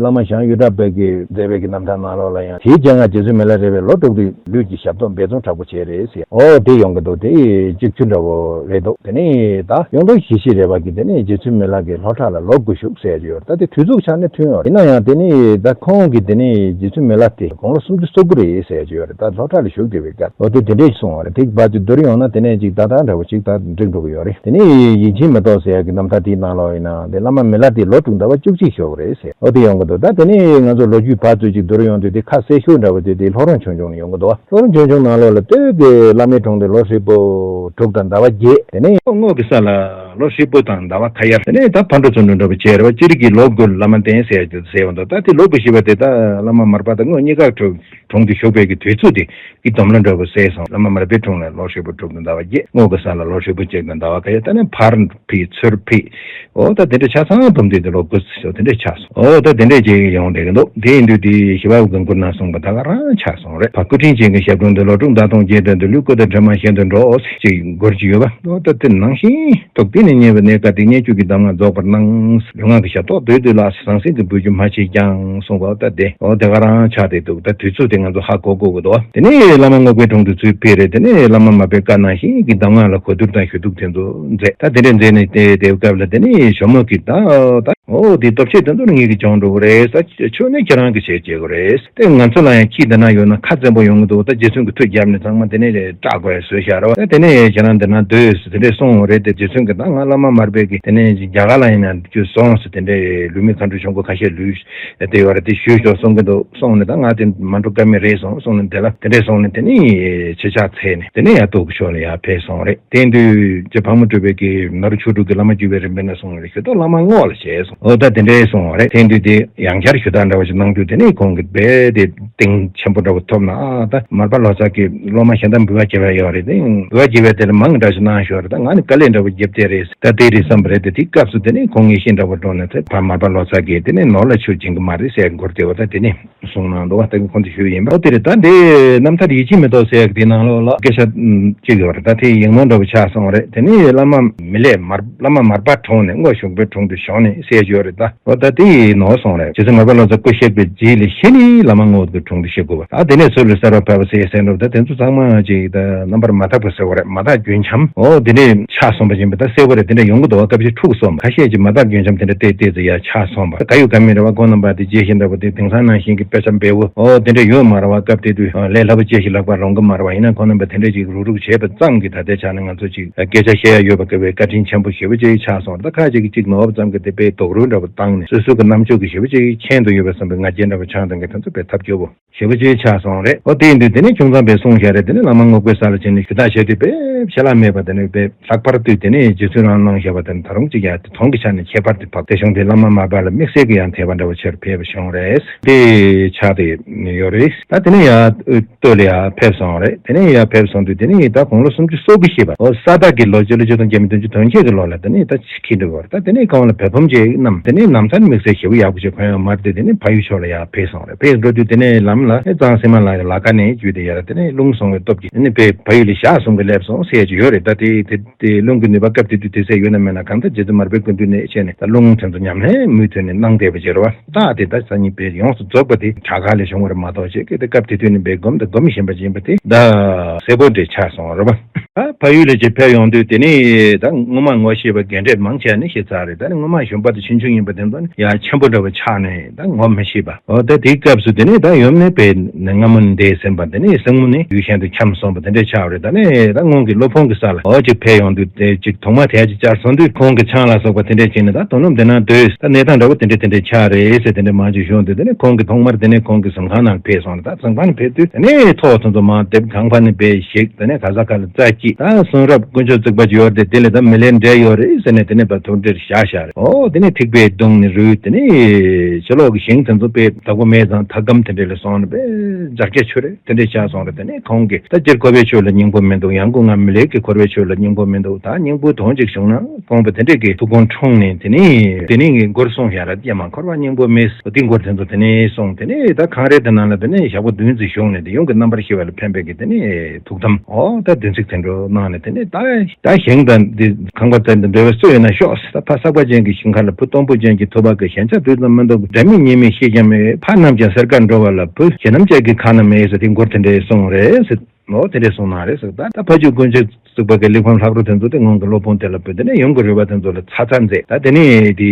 བླ་མ་ཞང་གཡུ་བྲག་པ་གིས་མཛད་པའི་གི་རྣམ་ཐར་ནང་ལོགས་ལ་ཡང་དེའི་སྤྱན་སྔར་རྗེ་བཙུན་མི་ལ་རས་པས་ལོ་དྲུག་ཏུ་ལུས་ཀྱི་ཞབས་ཏོག་འབད་བརྩོན་དྲག་པོ་བྱས་རེད་ཟེར། འོ་དེ་ཡོང་གི་འདུག་དེ་གཅིག་ཆུ་འདྲ་བོ་རེད་འདུག་དེ་ནས་ད་གཡུང་དྲུང་ཞི་བྱེད་རས་པ་གིས་དེ་ནས་རྗེ་བཙུན་མི་ལ་གི་ ལྷོ་བྲག་ལ་ལོག་དགོས་ཞུགས་ཟེར་གྱི་ཡོད་རེད། ད་དེ་དུས་ཚོད་ཆགས་ནས་ཐོན་ཡོད་རེད། ཡིན་ན་ཡང་དེ་ནི་ད་ཁོང་གི་དེ་ནི་རྗེ་བཙུན་མི་ལ་དེ་དགུང་ལོ་སུམ་ཅུ་སོ་དགུ་རེད་ཟེར་གྱི་ཡོད་རེད། ད་ལྷོ་བྲག་ལ་བཞུགས་བསྡད་པའི་སྐབས་འོ་དེ་དེ་འདྲས་གསུངས་པ་རེད། དེ་བར་དུ་བསྡུར་ཡོང་ན་དེ་ནས་ཅིག་ད་ལྟ་འདྲ་བོ་ཅིག་ད་འགྲིག་འགྲོ་གི་ཡོད་རེད། དེ་ནི་ཡིད་ཆེས་མེ་ཏོག་ཟེར་ཡག་གི་རྣམ་ཐར་དེའི་ནང་ལོགས་ཡིན་ན་དེ་བླ་མ་མི་ལ་དེ་ལོ་དྲུག་ཟླ་བ་བཅུ་གཅིག་བཞུགས་པ་རེད་ཟེར། འོ་དེ་ཡོང་གི་འདུག་ད་དེ་ནི་ང་ཚོ་ལོ་རྒྱུས་བར་དུ་ཅིག་བསྡུར་ཡོང་དུས་དེ་ཁ་གསལ་ཤོས་འདྲ་བོ་དེ་དེ་ལྷོ་རོང་ཆོས་འབྱུང་ནས་ཡོང་གི་འདུག་ལྷོ་རོང་ཆོས་འབྱུང་ནང་ལོགས་ལ་སྟོད་ཀྱི་བླ་མའི་དྲུང་དུ་ལོ་ཧྲིལ་པོ་དྲུག་དང་ཟླ་བ་བརྒྱད། དེ་ནས་སྔོ་གི་ས་ལ་ལོ་ཧྲིལ་པོ་དང་ཟླ་བ་ཁ་ཡར། དེ་ནས་ད་ཕར་འགྲོ་ཚུར་འགྲོ་འདྲ་བོ་བྱས་རེད་བ། སྤྱིར་གྱི་ལོ་དགུ་ལ་བླ་མ་བསྟེན་ཟེར་ཡག་དེ་ཟེར་བ་འདུག་ད་དེ་ལོ་དགུ་ཞེས་པ་དེ་ད་བླ་མ་མར་པ་དང་སྔོ་གཉིས་ཀ་གྲུབ། གྲོངས་ཏེ་བཞུགས་པའི་གི་དུས་ཚོད་དེ་གི་སྡོམ་ལ་འདྲ་བོ་ཟེར་སོང་། བླ་མ་མར་པའི་དྲུང་ལ་ལོ་ཧྲིལ་པོ་དྲུག་དང་ཟླ་བ་བརྒྱད། སྔོ་གི་ས་ལ་ལོ་ཧྲིལ་པོ་གཅིག་དང་ཟླ་བ་ཁ་ཡ། ད་ནི་ཕར་ཕྱིན་ཚུར་ཕྱིན། འོ་ད་དེ་འདྲ་ཆ་ཚང་སྡོམ་དུས་དེ་ལོ་དགུ་ཟེར་དེ་འདྲ་ཆགས་སོང་། འོ་ད་དེ་འདྲ་བྱས་ཡོང་བསྡད་ཀྱི་འདུག་དེ་ཡིན་དུས་དེ་ཞི་བ་གི་མགུར་ན་གསུངས་པ་ད་ག་རང་ཆགས་སོང་རེད། ཕ་སྐུ་ཕྲེང་ཅན་གྱི་ཞབས་དྲུང་དུ། ལོ་དྲུག་ཟླ་སྟོང་བརྒྱད་དོན་དུ། ལུས་སྐུ་དང་གྲིབ་མ་གཞན་དུ་འགྲོ། ཅེས་མགུར་ཅིག་ཡོད་པ། འོ་ད་དེ་ནང་བཞིན། ཐུགས་བདེ་ནས་ཉེ་བའི་གནས་སྐབས་དེ། ཉེ་བཅུ་གི་གདམས་ངག་རྫོགས་པར་གནང་། ལུས་ངག་གི་ཞབས་ཏོག་བདུད་བཏུལ་ལ། ཟང་ཟིང་གི་སྦུལ་གྱུར་མ་མཆིས་ཀྱང་གསུངས་པ། ད་དེ་འོ་དེ་ག་རང་ཆགས་བསྡད་འདུག་ད་དུས་ཚོད་དེ་ང་ཚོ་ཧ་གོ་དགོས་ཀྱི་འདུག་དེ་ནས་བླ་མ་རྔོག་པའི་དྲུང་དུ་ཚུར་ཕེབས་རེད། དེ་ནས་བླ་མ་མར་པའི་བཀའ་ནང་བཞིན་གྱི་གདམས་ངག་ལ་གོ་བསྡུར་དང་ཞུ་གཏུག་དེ་ཚོ་མཛད། ད་དེ་འདྲ་མཛད་ནས་དེ་དེའི་སྐབས་ལ་དེ་ནས་ཇོ་མོ་གིས་ད་ད་འོ་དེ་སྟོབས་ཆེ་དེ་ཚོ་ནི་ངེད་ཀྱིས་སྦྱོང་འགྲོ་གི་རེད། ད་ཆོས་ནི་ཁྱེད་རང་གིས་བྱེད་བྱེད་དགོས་རེད། དེ་ང་ཚོ་ལ་ཡང་ཁྱི་འདི་ན་ཡོད་ན་ཁ་བཙན་པོ་ཡོང་གི་འདུག་ད་རྗེ་བཙུན་གྱི་མཐུ་བརྒྱབ་ནས་ཚང་མ་དེ་ནས་སྐྲག་དགོས་བཟོས་བཞག་རེད་བ། ད་དེ་ནས་ཁྱེད་རང་འདི་ན་སྡོད་ཟེར་དེ་འདྲས་གསུངས་པ་རེད། དེ་རྗེ་བཙུན་གྱིས་ད་ང་བླ་མ་མར་པའི་གི་དེ་ནས་རྒྱ་གར་ལ་ཡིན་ན་རྒྱུ་སོང་ཟེར་དེ་འདྲས་ལུས་མེད་མཁའ་འགྲོ་ཆུང་ཀུ་ཁ་ཤས་ལུས་དེ་ཡོད་རེད། དེ་ཞུས་ཤོག་གསུང་གི་འདུག་གསུངས་ནས་ད་ང་དེ་མ་འགྲོ་ཀ་མེད་རེད་གསུངས། གསུངས་ནས་དེ་ལ་དེ་འདྲས་གསུངས་ནས་དེ་ནས་ཕྱི་ཕྱག་འཚལ་ནས་དེ་ནས་ཡར་སྟོད་ཀྱི་ཕྱོགས་ལ་ཡར་ཕེབས་སོང་རེད། དེ་དུས་རྗེ་ཕག་མོ་གྲུ་པའི་གི་ནཱ་རོ་ཆོས་དྲུག་གི་བླ་མ་བརྒྱུད་པའི་རིམ་པའི་ནང་གསུངས་རེད། ཞུ་དོ་བླ་མ་རྔོག་ལ་བྱས་སོང་། འོ་ད་དེ་འདྲའི་གསུངས་རེད། དེ་དུས་དེ་ཡང་བསྐྱར་ཞུ་དག་འདྲ་བ་ཞིག་གནང་རྒྱུ་དེ་ནས་ཁོང་གི་རྦད་དེ་གཏིང་ཆེན་པོ་འདྲ་བོ་ཐོབ་ན། ཨ་ད་མར་པ་ལོ་ཙཱ་གི་སློབ་མ་གཞན་དག་འབུལ་བ་བྱེད་པ་ཡོད་རེད། དེ་འབུལ་བ་བྱེད་པའི་དེ་ལ་མང་འདྲ་ཞིག་གནང་ཞོར་རེད། ད་ང་ནི་དཀའ་ལས་འདྲ་བོ་བརྒྱབ་བསྡད་རེད། ད་དེ་རེད་བསམ་པ་རེད། དེ་དེའི་སྐབས་སུ་དེ་ནས་ཁོང་ངེས་ཤེས་འདྲ་བོ་འདྲོངས་ནས་དེ་ཕ་མར་པ་ལོ་ཙཱ་གིས་དེ་ནས་ནོར་ལ་ཆུ་སྦྱིན་གི་མ་རེད་ཟེར་མགུར་དེ་བ་ད་དེ་ནས། གསུངས་གནང་འདུག་བ། ད་གིན་ཁོང་ཚོས་ཞུས་ཡིན་པ། ཨོ་དེ་རེད། ད་འདི་རྣམ་ཐར་ཡིད་ཆེས་མེ་ཏོག་ཟེར་ཡག་དེའི་ནང་ལོགས་ལ་སྐད་ཆ་ཨམ་གཅིག་ཡོད་རེད། ད་དེ་ཡིག་ནོར་འདྲ་བོ་ཆགས་སོང་རེད། དེ་ནས་བླ་མ་མི་ལས་མར་བླ་མ་མར་པ་དྲུང་ནས་སྔོ་གཞུག་པའི་དྲུང་དུ་བྱོན་ནས་ཟེར་ཡོད་རེད། ད་ཨོ་ད་དེ་ནོར་སོང་རེད། རྗེ་བཙུན་མར་པ་ལོ་ཙཱ་སྐུ་གཤེགས་པའི་རྗེས་ལ་ཤི་ནས་བླ་མ་རྔོག་གི་དྲུང་དུ་གཤེགས་དགོས་པ། ད་དེ་ནས་ཚུར་ལ་གསར་བ་ཕེབས་པ་ཟེར་ཟེར་འདུག་ད་དེ་ཚོ་ཚང་མ་ཅིག་ད་རྣམ་པར་མ་དག་པ་ཟེར་བ་རེད། མ་དག་རྒྱུན་འཁྱམས། ཨོ་དེ་འདྲས་ཆགས་སོང་པ་ཡིན་པ་ད་གསལ་པོ་རེད། དེ་འདྲ་ཡོང་གི་འདུག་བ། སྐབས་ཤིག་འཁྲུག་སོང་བ། ཁ་ཤས་ཀྱིས་མ་དག་རྒྱུན་འཁྱམས་དེ་འདྲ་བལྟས་བལྟས་ཚེ་ཡ་ཆགས་སོང་བ། ག་ཡོད་ག་མེད་རེད་བ། ཁོང་རྣམ་པ་དེ་རྗེས་ཤིག་འདྲ་བོ་དེ་དེང་སང་ནང་བཞིན་གྱི་དཔེ་ཆ་འབེལ་པོ་ཨོ་དེ་འདྲ་ཡོད་མ་རེད་བ། སྐབས་དེ་དུས་ལས་སླ་པོ་ཅི་ཞིག་ལག་པར་རུང་གི་མ་རེད་བ། ཡིན་ན་ཁོང་རྣམ་པ་དེ་འདྲ་ཅིག་རུག་རུག་བྱས་པ་ཙམ་གྱིས་ད་ལྟའི་ཆ་ནས་ང་ཚོ་ཅིག་སྐད་ཆ་བཤད་ཡ་ཡོད་པ་དཀའ་བའི་བཀའ་དྲིན་ཆེན་པོ་ཞེ་པོ་ཅིག་ཆགས་སོང་། ད་ཁ་ཅིག་གིས་ཅིག་ནོར་བ་ཙམ་གྱིས་དེ་དཔེ་རྡོག་རོལ་འདྲ་བོ་བཏང་ནས་སོ་སོ་གི་རྣམ་དཔྱོད་ཀྱིས་ཞེ་པོ་ཅིག་མཁྱེན་དུ་ཡོད་པ་བསམ་པའི་ང་རྒྱལ་འདྲ་བོ་ཆགས་བཏང་གི་དེ་ཚོ་དཔེ་ཐབས་སྐྱོ་བོ། ཞེ་པོ་ཅིག་ཆགས་སོང་རེད། ཨོ་དེ་ཡིན་དུས་དེ་ནས་ཁྱུང་ཚང་པས་གསུངས་བཞག་རེད། དེ་ནས་བླ་མ་རྔོག་པའི་ས་ལ་ཕྱིན་ནས་ཞུ་དག་བྱས་དུས་དཔེ་ཆད་ལྷག་མེད་པ། དེ་ནས་དཔེ་ལྷག་པར་དུ་དེ་ནས་རྗེ་བཙུན་རང་གནང་བཞག་པ་དེ་ནི་ད་རུང་ཅིག་ཡང་དེ་དོན་གྱི་ཆ་ནས་ཁྱད་པར་དུ་འཕགས་ཏེ་བྱུང་སྟེ་བླ་མ་མར་པ་ལ་དམིགས་བསལ་གྱི་ཡང་དད་པ་འདྲ་བོ་ཆེར་འཕེལ་བ་བྱུང་རེད། དེ་ཆགས་ཏེ་ཡོད་རེད། ད་དེ་ནས་ཡར་སྟོད་ལ་ཡར་ཕེབས་སོང་རེད། དེ་ནས་ཡར་ཕེབས་སོང་དུས་དེ་ནས་ད་དགུང་ལོ་སུམ་ཅུ་སོ་དགུ་བཞེས་པ། ཨོ་ས་སྟག་གི་ལོ་སྤྱི་ལོ་ཆིག་སྟོང་བརྒྱ་མེད་བདུན་ཅུ་དོན་བརྒྱད་ཀྱི་ལོ་ལ་དེ་ནས་ད། ཁྱི་འདྲ་བར་ད་དེ་ནས་གང་ལ་བོད་ཕམ་ཅིག་རྣམས་དེ་ནས་ནམ་མཚན་དམིགས་བསལ་ཞེ་པོ་ཡག་པོ་ཅིག་གོན་ཡོད་མ་རེད་དེ། དེ་ནས་ཕ་ཡུལ་ཕྱོགས་ལ་ཡར་ཕེབས་སོང་རེད། ཕེབས་འགྲོ་དུས་དེ་ནས་ལམ་ལ་ཨེ་གཙང་སེ་མ་ལ་ལ་ཀ་ནས་བརྒྱུད་དེ་ཡར་དེ་ནས་རླུང་སོང་བའི་སྟོབས་ཀྱིས་དེ་ནས་ཕ་ཕ་ཡུལ་ལ་ཞག་གསུམ་གྱི་སླེབས་སོང་ཟེར་གྱི་ཡོད་རེད། ད་དེ་དེ་དེ་རླུང་གི་ནུས་པ་སྐབས་དེ་དུས་དེ་ཚད་ཡོད་ན་མེད་ན་གང་ལྟར་རྗེ་བཙུན་མར་པའི་སྐུ་མདུན་ནས་བྱས་ནས་ད་རླུང་དེ་ཚོ་ཉམས་ལེན་མུ་མཐུད་ནས་གནང་བསྡད་པ་ཅིག་རེད་བ། རྟགས་དེ་ད་སང་ཉིན་དཔེ་ཡོངས་སུ་རྫོགས་པ་དེ་བྲག་དཀར་ལས་བྱུང་བ་རེད་མ་གཏོགས་ཅིག་གི་དེ་སྐབས་དེ་དུས་ནས་དཔེ་སྒོམ་དང་སྒོམ་བཞིན་པ་ཡིན་པ་དེ་ད་གསལ་པོ་འདྲ་ཆགས་སོང་རེད་བ། ད་ཕ་ཡུལ་ལ་ཅིག་ཕེབས་ཡོང་དུས་དེ་ནས་ད་སྔོན་མ་ངོ་ཤེས་པ་རྒན་གྲས་མང་ཆེ་བ་ནི་ཤི་ཚར་རེད། ད་ནི་སྔོན་མ་གཞོན་པ་དང་ཆུང་ཆུང་ཡིན་པ་དེ་ཚོ་ནི་ཡང་ཆེན་པོ་འདྲ་བོ་ཆགས་ནས་ད་ངོ་མི་ཤེས་པ། འོ་ད་དེའི་སྐབས་སུ་དེ་ནས་ད་ཡུམ་ནི་དཔེ་སྔ་མོ་ནས་འདས་ཟིན་པ། དེ་ནས་སྲིང་མོ་ནི་ཡུལ་གཞན་དུ་འཁྱམས་སོང་བ་དེ་འདྲས་ཆགས་རེད། ད་ནི་ད་སྔོན་གྱི་སློབ་དཔོན་གྱི་ས་ལ་འོ་ཅིག་ཕེབས་ཡོང་དུས་དེ་ཅིག་གདུང་མ་དལ་ཅིག་བཅར་སོང་དུས་ཁོང་གི་ཆང་ལ་སོགས་པ་དེ་འདྲས་བྱས་ནས་ད་དོ་ནུབ་འདི་ན་སྡོད། ད་གནས་སྟངས་འདྲ་བོ་དེ་འདྲས་དེ་འདྲས་ཆགས་རེད་ཟེར་དེ་འདྲས་མང་ཅིག་ཞུས་འདུག་དེ་ནས་ཁོང་གིས་ཐོག་མར་དེ་ནས་ཁོང་གི་གཟིམ་ཁང་ནང་ཕེབས་སོང་རེད། ད་གཟིམ་ཁང་ནས་ཕེབས་དུས་དེ་ནས་ཐོག་དེ་ཚོ་མར་དེབ་གང་ཕར་ནས་སྦས་ཤིག་དེ་ནས་ག་ས་ག་ལ་རྩྭ་སྐྱིད་ད་གསུང་རབ་དཀོན་མཆོག་བརྩེགས་པ་ཅིག་ཡོད་རེད། དེ་ལས་ད་མི་ལས་འབྲས་ཡོད་རེད་ཟེར་ནས་དེ་ནས་ཕར་ཐུགས་འདྲིར་བཞག་བཞག་རེད། ཨོ་དེ་ནས་ཐིགས་པས་བརྡུངས་ནས་རུལ། དེ་ནས་ཕྱི་ལོགས་ཀྱི་ཞིང་དེ་ཚོ་དཔེ་བདག་པོ་མེད་ཙང་ཐགས་སྐམ་དེ་འདྲས་ལ་སོང་ནས་དཔེ་འབྱར་སྐྱ་ཆུ་རེད་དེ་འདྲས་ཆགས་སོང་རེད། དེ་ནས་ཁོང་གིས་ད་སྤྱིར་འཁོར་བའི་ཆོས་ལ་སྙིང་པོ་མི་འདུག་ཡང་སྒོས་ང་མི་ལས་ཀྱི་འཁོར་བའི་ཆོས་ལ་སྙིང་པོ་མི་འདུག་ད་སྙིང་པོ་དོན་གཅིག་བྱུང་ན་དགོངས་པ་དེ་འདྲས་ཀྱི་ཐུགས་དགོངས་འཁྲུངས་ནས་དེ་ནས་དེ་ནས་ངས་མགུར་གསུངས་བཞག་ར། ཡ་མ་འཁོར་བ་སྙིང་པོ་མེད་དེ་མགུར་དེ་ཚོ་དེ་ནས་གསུངས། དེ་ནས་ད་ཁང་རལ་དེ་ནང་ལ་དེ་ནས་ཞག་པོ་བདུན་ཙམ་བཞུགས་ནས་དེ་ཡུམ་གྱི་རྣམ་པར་ཤེས་པ་ལ་ཕན་པའི་གི་དེ་ནས་ཐུགས་དམ་ཨོ་ད་བདུན་ཚིགས་དེ་འདྲ་གནང་ནས་དེ་ནས་ད་ད་ཞིང་དང་འདི་ཁང་པ་དེ་འདི་འདོད་པའི་སུ་ཡོད་ན་ཤོག་ད་ཕ་བསགས་པ་ཅན་གྱི་ཞིང་ཁ་ལ་བུ་སྟོང་པོ་ཅན་གྱི་ཐུབ་པ་གི་ཞན་ཆ་དུས་ཙམ་མི་འདུག་སྒྲ་མེད་ཉེས་མེད་ཤེས་ཀྱང་མེད། ཕ་རྣམས་ཀྱང་སེར་ཀར་འགྲོ་བ་ལ་བུ་ཞེ་ནམ་ཅན་གྱི་ཁ་ན་མེད་ཟེར་དེ་མགུར་དེ་འདྲས་གསུངས་རེད་ཟེར། ཨོ་དེ་འདྲས་གསུངས་གནང་རེད་ཟེར། ད་ད་ཕ་རྒྱུད་དཀོན་མཆོག་བཙུགས་པ་གི་གླེགས་བམ་ལྷག་རོ་དེ་ཚོ་དེ་སྔོན་གྱི་སློབ་དཔོན་དེ་ལ་ཕུལ། དེ་ནས་ཡུམ་གྱི་རོལ་པ་དེ་ཚོ་ལ་ཚར་ཚར་མཛད། ད་དེ་ནས་དེ་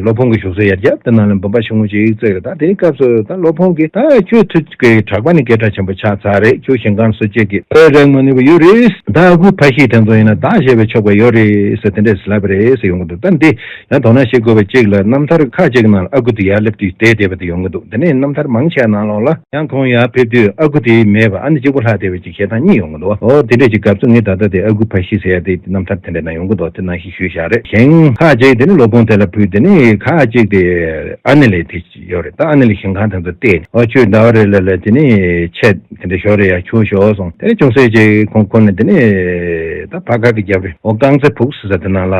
སློབ་དཔོན་གྱི་བཞུགས་སའི་ཡར་རྒྱབ་དེ་ནང་ལ་འབུམ་པ་ཆུང་ངུ་ཅིག་བཙུགས་རེད། ད་དེའི་སྐབས་སུ་ད་སློབ་དཔོན་གྱིས་ད་ཁྱོད་ཐུགས་ཀྱི་གྲགས་པ་ནི་སྐད་གྲགས་ཆེན་པོ་ཆགས་ཚར་རེད། ཁྱོད་ཞིང་ཁམས་སུ་སྐྱེ་གི་ཨེ་རེག་མ་ནུས་པ་ཡོད་རེད། ད་ཨ་ཁུ་ཕ་ཤི་དེ་ཚོ་ཡིན་ན་བདག་བཞེས་པས་ཆོག་པ་ཡོད་རེད་ཟེར་དེ་འདྲས་ལབ་པ་རེད་ཟེར་ཡོང་གི་འདུག་ད་འདི་ཡང་དོ་སྣང་བྱེད་དགོས་པ་གཅིག་ལ། རྣམ་ཐར་ཁག་ཅིག་ནང་ལ་ཨ་ཁུ་དེ་ཡར་སླེབས་དུས་བསྡད་བསྡད་པ་དེ་ཡོང་གི་འདུག་དེ་ནས་རྣམ་ཐར་མང་ཆེ་ནང་ལོགས་ལ་ཡང་ཁོང་ཡར་ཕེབས་དུས་ཨ་ཁུ་དེ་མེད་པ། ཨ་ནེ་གཅིག་པོ་ལྷག་བསྡད་པ་ཅིག་བཤད་སྟངས་གཉིས་ཡོང་གི་འདུག་འོ་དེ་འདྲས་ཅིག་སྐབས་སུ་ངས་ད་ལྟ་དེ་ཨ་ཁུ་ཕ་ཤི་ཟེར་ཡ་དེ་རྣམ་ཐར་དེ་འདྲས་ནང་ཡོང་གི་འདུག་དེ་ནང་བཞིན་ཞུས་བཞག་རེད། ཞིང་ཁག་ཅིག་དེ་ནི་སློབ་དཔོན་དེ་ལ་ཕུལ། དེ་ནི་ཁག་ཅིག་དེ་ཨ་ནེ་ལས་དེ་ཡོད་རེད། ད་ཨ་ནེ་ལས་ཞིང་ཁམས་དེ་ཚོ་བལྟས་ནས། ཨོ་ཁྱོད་ཟླ་བ་རེ་ལ་ལ་དེ་ནས་ཆེད་དེ་འདྲ་ཞོར་རེ་ཡ་ཁྱོད་ཞོག་སོང་། དེ་ནས་ཅུང་ཟད་ཅིག་ཁོང་ཁོ་ནས་དེ་ནས་ད་ཕ་ག་གི་རྒྱབ་རེ་ཨོ་རྐང་རྩེ་ཕུག་ཟེར་ས་དེ་ནང་ལ་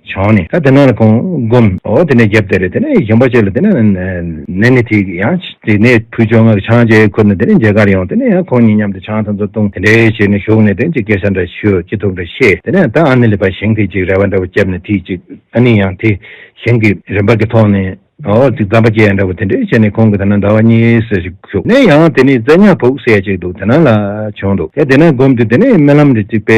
བྱོན་ནས། ད་དེ་ནང་ལ་ཁོང་སྒོམ། ཨོ་དེ་ནས་རྒྱབ་དེ་རེ་དེ་ནས་གཞན་པ་ཅིག་ལ་དེ་ནས་ནས་ནས་དེ་ཡང་དེ་ནས་ཕུལ་བྱུང་ང་ཆང་ཅིག་ཁུར་ནས་དེ་ནས་མཇལ་ཁར་ཡོང་། དེ་ནས་ཡང་ཁོང་གཉིས་མཉམ་དུ་ཆང་དེ་ཚོ་བཏུང་། དེ་འདྲའི་བྱས་ནས་བཞུགས་ནས་དེ་ནས་ཅིག་སྐད་ཆ་འདྲ་ཞུ། ཅི་ཐུབ་འདྲ་བཤད། དེ་ནས་ད་ཨ་ནེ་ལས་ཕར་ཞིང་དེ་ཅིག་རེ་བ་འདྲ་བོ་བརྒྱབ་ནས་དེ་ཅིག་ཨ་ནེ་ཡང་དེ་ཞིང་གི་རིམ་པ་གི་ཐོག་ནས། ཨོ་ཅིག་རྩམ་པ་སྐྱེལ་ཡ་འདྲ་བོ་དེ་འདྲས་བྱས་ནས་ཁོང་གིས་ད་ནང་ཟླ་བ་གཉིས་ཙམ་ཞིག་བཞུགས་ནས། ཡང་དེ་ནས་རྩེ་ཉག་ཕུག་ཟེར་ཡ་ཅིག་འདུག་དེ་ནང་ལ་བྱོན་འདུག་དེ་དེ་ནས་སྒོམ་དུས་དེ་ནས་རྨི་ལམ་རེ་ཅིག་དཔེ་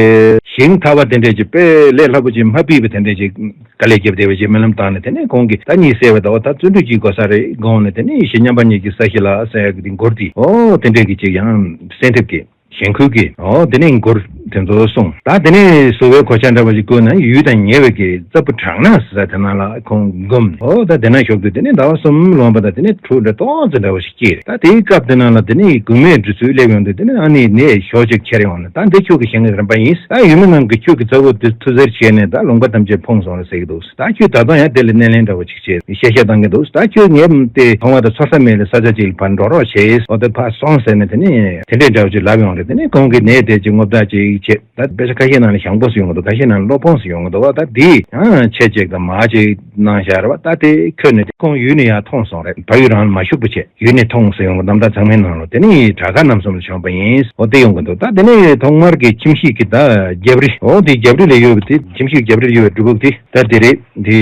ཞིང་ཐ་བ་དེ་འདྲས་ཅིག་དཔེ་ལས་སླ་པོ་ཅིག་མ་ཕིག་པ་དེ་འདྲས་ཅིག་དཀའ་ལས་བརྒྱབ་བསྡད་པ་ཅིག་རྨི་ལམ་བཏང་ནས། དེ་ནས་ཁོང་གིས་ད་གཉིད་སད་པ་དང་། ཨོ་ད་བརྩོན་འགྲུས་ཅིག་དགོས་ས་རེད་དགོངས་ནས། དེ་ནས་ཡེ་ཤེས་མཉམ་པ་ཉིད་ཀྱི་ས་གཞི་ལ་ཟེར་ཡ་གི་དེ་མགུར་དེ་ཨོ་དེ་འདྲས་ཀྱི་ཅིག་ཡང་གསན་ཐུབ་ཀྱི། ཞིང་ཁུལ་གྱི་ཨོ་དེ་ནས་མགུར་དེ་ཚོ་གསུངས། ད་དེ་ནས་བཟོ་བའི་གོ་ཆ་འདྲ་བ་ཞིག་བསྐོན་ནས། ཡུལ་དང་ཉེ་བའི་གི་རྩྭ་ཕུ་བྲག་ནག་ཟེར་ས་དེ་ནང་ལ་ཁོང་སྒོམ། ཨོ་ད་དེ་ན་བཞུགས་དུས་དེ་ནས་ཟླ་བ་གསུམ་ལོངས་པ་དང་། དེ་ནས་ཕྲུ་གུ་འདྲ་ཏོག་ཙམ་འདྲ་བ་ཞིག་སྐྱེས། ད་དེའི་སྐབས་དེ་ནང་ལ་དེ་ནས་གུང་མའི་འབྲི་ཚུལ་སླེབས་ཡོང་དུས་དེ་ནས་ཨ་ནེས་ནས་ཞོ་ཅིག་ཁྱེར་ཡོང་ནས། ད་འདི་ཁྱོད་ཀྱི་ཞིང་གི་རིམ་པ་ཡིན། ད་ཡུལ་མི་རྣམས་ཀྱིས་ཁྱོད་ཀྱི་རྩ་བོ་འདི་ཐུགས་འཚེར་བྱས་ནས་ད་ལུང་པ་ཐམས་ཅད་ཕུང་སོང་རེད་ཟེར་གྱི་འདུག་ད་ཁྱོད་ད་དུང་ཡང་དེ་ལ་སྣེ་ལེན་འདྲ་བོ་ཅིག་བྱས་གཤེ་གཤེ་བཏང་གི་འདུག་ད་ཁྱོད་ངས་དེ་མཐོང་བ་དང་ཚོར་ས་མེད་ལ་ས་ཆ་ཅིག་ལ་ཕར་འགྲོ་རོགས་བྱས། ཨོ་དེ་ཕར་སོང་ཟེར་ནས་དེ་ནས་དེ་འདྲས་འདྲ་བོ་ཅིག་ལབ་ཡོང་རེད། དེ་ནས་ཁོང་གིས་ནས་དེ་ཅིག་རྔུབ་ཐག་ཅིག་བྱས། ད་དཔེ་ཆ་ཁ་ཤས་ནང་ལ་ཞང་པོ་ཟེར་ཡོང་གི་འདུག་ཁ་ཤས་ནང་ལ་སློབ་དཔོན་ཟེར་ཡོང་གི་འདུག་ད་དེ་ཡང་ཆེད་ཅིག་དང་མ་ཅིག་གནང་བཞག་རེད་བ། ད་དེ་ཁྱོད་ནས་ཁོང་ཡུལ་ནས་ཡར་ཐོན་སོང་རེད། ཕ་ཡུལ་རང་ལ་མ་བཞུགས་པ་བྱས་ཡུལ་ནས་ཐོན་ཟེར་ཡོང་གི། རྣམ་ཐར་ཚང་མའི་ནང་ལ་དེ་ནས་བྲག་དཀར་རྣམ་གསུམ་ལ་བྱོན་པ་ཡིན། འོ་དེ་ཡོང་གི་འདུག་ད་དེ་ནས་ཐོག་མར་གྱི་ཁྱིམ་གཞིས་ཀྱི་ད་རྒྱབ་རི། འོ་དེ་རྒྱབ་རི་ལ་ཡོད་པ་དེ། ཁྱིམ་གཞིས་རྒྱབ་རི་ལ་ཡོད་པའི་སྒྲུབ་ཕུག་དེ་ད་དེ་རེད། དེ་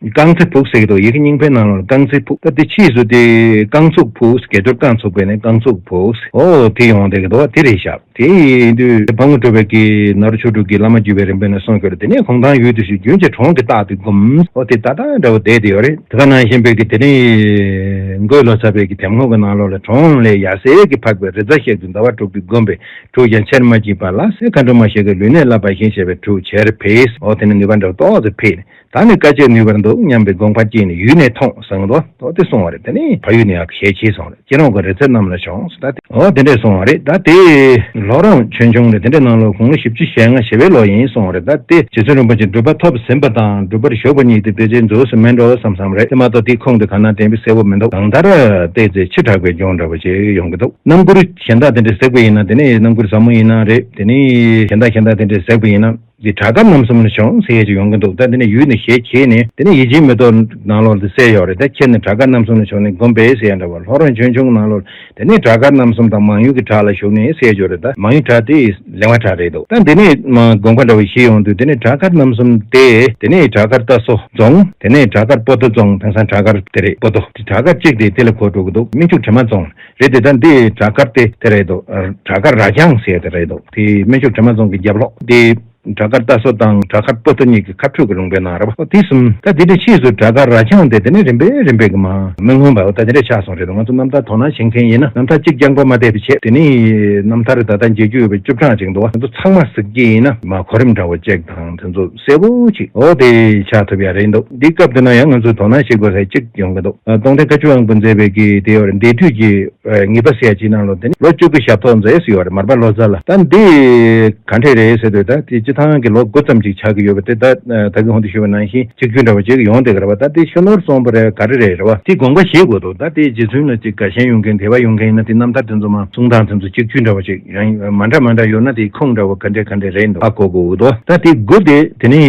རྐང་རྩེ་ཕུག་ཟེར་གྱི་འདུག་ཡི་གེ་རྙིང་པའི་ནང་ལ་རྐང་རྩེ་ཕུག་ད་དེ་ཕྱིས་སུ་དེ་རྐང་ཚུགས་ཕུག་དགེ་སྦྱོར་རྐང་ཚུགས་པས་ནས་རྐང་ཚུགས་ཕུག་འོ་དེ་ཡོང་བསྡད་ཀྱི་འདུག་དེ་རེད་ཤག་དེ་ཡིན་དུས་དཔའ་མོ་གྲུ་པའི་གི་ནཱ་རོ་ཆོས་དྲུག་གི་བླ་མ་བརྒྱུད་པའི་རིམ་པས་ནས་གསུངས་ཡོད་རེད། དེ་ནས་ཁོང་ཐང་ཡུལ་དུ་ཞུགས། རྒྱུན་གྱི་གྲོང་གི་རྟགས་དེ་བསྒོམ། ཨོ་དེ་ཏག་ཏག་འདྲ་བོ་བསྡད་དེ་ཡོད་རེད། དེ་ག་ནང་བཞིན་པའི་གི་དེ་ནས་འགོས་ལོ་ཙཱ་བའི་གི་དེབ་ངོ་གི་ནང་ལོགས་ལ་གྲོང་ལས་ཡར་གསེར་གྱིས་འཕགས་པའི་རི་རྩ་ཞིག་ཏུ་ཟླ་བ་དྲུག་ཏུ་བསྒོམས་པས་གྲུ་ཡང་ཆེར་མ་སྐྱེས་པ་ལ། ཟེར་མཁའ་འགྲོ་མ་ཞིག་གིས་ལུས་གནད་བསླབ་པ་བཞིན་བྱས་པས་གྲུ་ཆེར་འཕེལ། ཨོ་དེ་ནས་ནུས་པ་འདྲ་བོ་ཏོག་ཙམ་འཕེལ་ནས། ད་ནི་དཀའ་སྤྱད་ནུས་པར་འདུག་སྙམ་པའི་དགོངས་པ་སྐྱེས་ནས་ཡུལ་ནས་ཐོན་གསུངས་འདུག་ཨོ་དེ་གསུངས་པ་རེད། དེ་ནས་ཕ་ཡུལ་ནས་ཡར་ཞལ་ཕྱེས་སོང་རེད། སྐྱེ་རོང་གི་རི་རྩེ་རྣམས་ལ་བྱོན་ཟེར། ད་དེ་ཨོ་དེ་འདྲས་གསུངས་པ་རེད། ད་དེ་ལྷོ་རོང་ཆོས་འབྱུང་རེད། དེ་འདྲས་ནང་ལོགས་དགུང་ལོ་བཞི་བཅུ་ཞེ་ལྔ་ཞེ་པའི་ལོ་ཡིན་གསུངས་པ་རེད། ད་དེ་རྗེ་བཙུན་རིན་པོ་ཆེ་སྒྲུབ་པ་ཐོབ་ཟིན་པ་དང་སྒྲུབ་པར་ཞུགས་པ་གཉིས་དེ་ཕལ་ཆེར་འཛུལ་སོང་མེད་འགྲོ་བསམ་བསམ་རེད། དེ་མ་གཏོགས་དེའི་ཁུངས་དེ་གང་ན་དྲན་པའི་གསལ་པོ་མི་འདུག་གང་ལྟར་བལྟས་ཚེ་ཕྱི་དྲགས་པའི་སྒྲུང་འདྲ་བོ་ཅིག་ཡོང་གི་འདུག་སྣམ་གུར་གཞན་དག་དེ་འདྲས་གཟིགས་པ་ཡིན་ན། དེ་ནས་སྣམ་གུར་ཟབ་མོ་ཡིན་ན་རེད། དེ་ནས་གཞན་དག་གཞན་དག་དེ་འདྲས་གཟིགས་པ་ཡིན་ན། འདི་བྲག་དཀར་རྣམ་གསུམ་ལ་བྱོན་ཟེར་ཡས་ཅིག་ཡོང་གི་འདུག་ད་འདི་ནས་ཡུལ་ནས་ཞལ་གྱེས་ནས་དེ་ནས་ཡིད་ཆེས་མེ་ཏོག་ནང་ལོགས་འདི་གསལ་ཡོད་རེད། ད་ཁྱེད་ནི་བྲག་དཀར་རྣམ་གསུམ་ལ་བྱོན་ནས་བསྒོམས་པས་ཟེར་ཡ་འདྲ་བ། ལྷོ་རོང་ཆོས་འབྱུང་ནང་ལོགས་དེ་ནས་བྲག་དཀར་རྣམ་གསུམ་དང་མང་ཡུལ་གྱི་བྲག་ལ་བཞུགས་ནས་ཟེར་ཡོད་རེད། ད་མང་ཡུལ་བྲག་དེ་ལེ་ཝ་བྲག་རེད་འདུག་ད་འདི་ནས་མ་དགོངས་པ་འདྲ་བ་བཞེས་ཡོང་དུས་དེ་ནས་བྲག་དཀར་རྣམ་གསུམ་དེ་དེ་ནས་བྲག་དཀར་རྟ་སོ་རྫོང་། དེ་ནས་བྲག་དཀར་པོ་ཏོ་རྫོང་། དེང་སང་བྲག་དཀར་དེ་རེད། པོ་ཏོ་དེ་བྲག་དཀར་གཅིག་དེ་དེ་ལ་གོ་འགྲོ་གི་འདུག་སྨན་ཕྱུག་དྲི་མ་རྫོང་རེད་དེ། ད་འདི་བྲག་དཀར་དེ་དེ་རེད་འདུག་བྲག་དཀར་རྭ་རྐྱང་ཟེར་དེ་རེད་འདུག་དེ་སྨན་ཕྱུག་དྲི་མ་རྫོང་གི་རྒྱབ་ལོགས་དེ། བྲག་དཀར་རྟ་སོ་དང་བྲག་དཀར་པོ་ཏོ་གཉིས་ཀྱི་ཁ་འཕྲོད་ཀྱི་ལུང་པའི་ནང་རེད་བ། དེ་གསུམ། ད་དེ་འདྲ་ཕྱིས་སུ་བྲག་དཀར་རྭ་རྐྱང་དེ་དེ་ནས་རིམ་པས་རིམ་པས་ཀྱི་མ་མི་མངོན་པ་ད་དེ་འདྲ་ཆགས་སོང་རེད་འདུག་ང་ཚོ་རྣམ་ཐར་དོ་སྣང་བྱེད་མཁན་ཡིན་ན། རྣམ་ཐར་གཅིག་རྐྱང་པ་མ་བལྟས་པའི་ཆེད། དེ་ནས་རྣམ་ཐར་ད་ལྟ་མཇལ་རྒྱུ་ཡོད་པའི་བཅུ་གྲངས་ཅིག་འདུག་བ། ང་ཚོ་ཚང་མ་གཟིགས་ཀྱི་ཡིན་ན་མ་གོ་རིམ་འདྲ་བོ་ཅིག་དང་དེ་ཚོ་གསལ་པོ་ཅིག་འོ་དེ་ཆགས་ཐུབ་ཡ་རེད་འདུག་འདི་སྐབས་དེ་ན་ཡང་ང་ཚོས་དོ་སྣང་བྱེད་དགོས་ས་གཅིག་ཡོང་གི་འདུག་སྟོང་ཐུན་དཀའ་བཅུ་དབང་པོ་མཛད་པའི་གི་དེ་ཡོད་རེད། འདས་དུས་ཀྱི་ངེས་པ་ཟེར་ཡ་ཅིག་ནང་ལོ་དེ་ནི་ལོ་བཅུ་དགུ་ཞབས་ཏོག་མཛད་ཟེར་ཡོད་རེད། མར་པ་ལོ་ཙཱ་ལ། ད་འདི་ག་འདྲས་རེད་ཟེར་དུས་ད་དེ་སྤྱི་བཏང་གི་ལོ་དགུ་ཙམ་ཅིག་ཆགས་ཀྱི་ཡོད་པ་དེ་ད་ད་གིན་གོང་དུ་ཞུས་པ་ནང་བཞིན་གཅིག་གྱུར་འདྲ་བ་ཅིག་ཡོང་བསྡད་ཀྱི་རེད་བ། ད་དེ་ཤོ་ནོར་སོང་བ་རེད་ག་རེ་རེད་རེད་བ། དེ་དགོངས་པ་བཞེས་དགོས་འདུག་ད་དེ་རྗེ་བཙུན་ལ་ཅིག་དགའ་ཞེན་ཡོང་མཁན་དད་པ་ཡོང་མཁན་ཡིན་ན་དེ་རྣམ་ཐར་དེ་ཚོ་མ་གསུང་སྟངས་དེ་ཚོ་གཅིག་གྱུར་འདྲ་བ་ཅིག་ཡང་མ་འདྲ་མ་འདྲ་ཡོད་ན་དེ་ཁུངས་འདྲ་བ་ག་འདྲས་ག་འདྲས་རེད་འདུག་ཧ་གོ་དགོས་འདུག་ད་དེ་དགུ་དེ་དེ་ནས་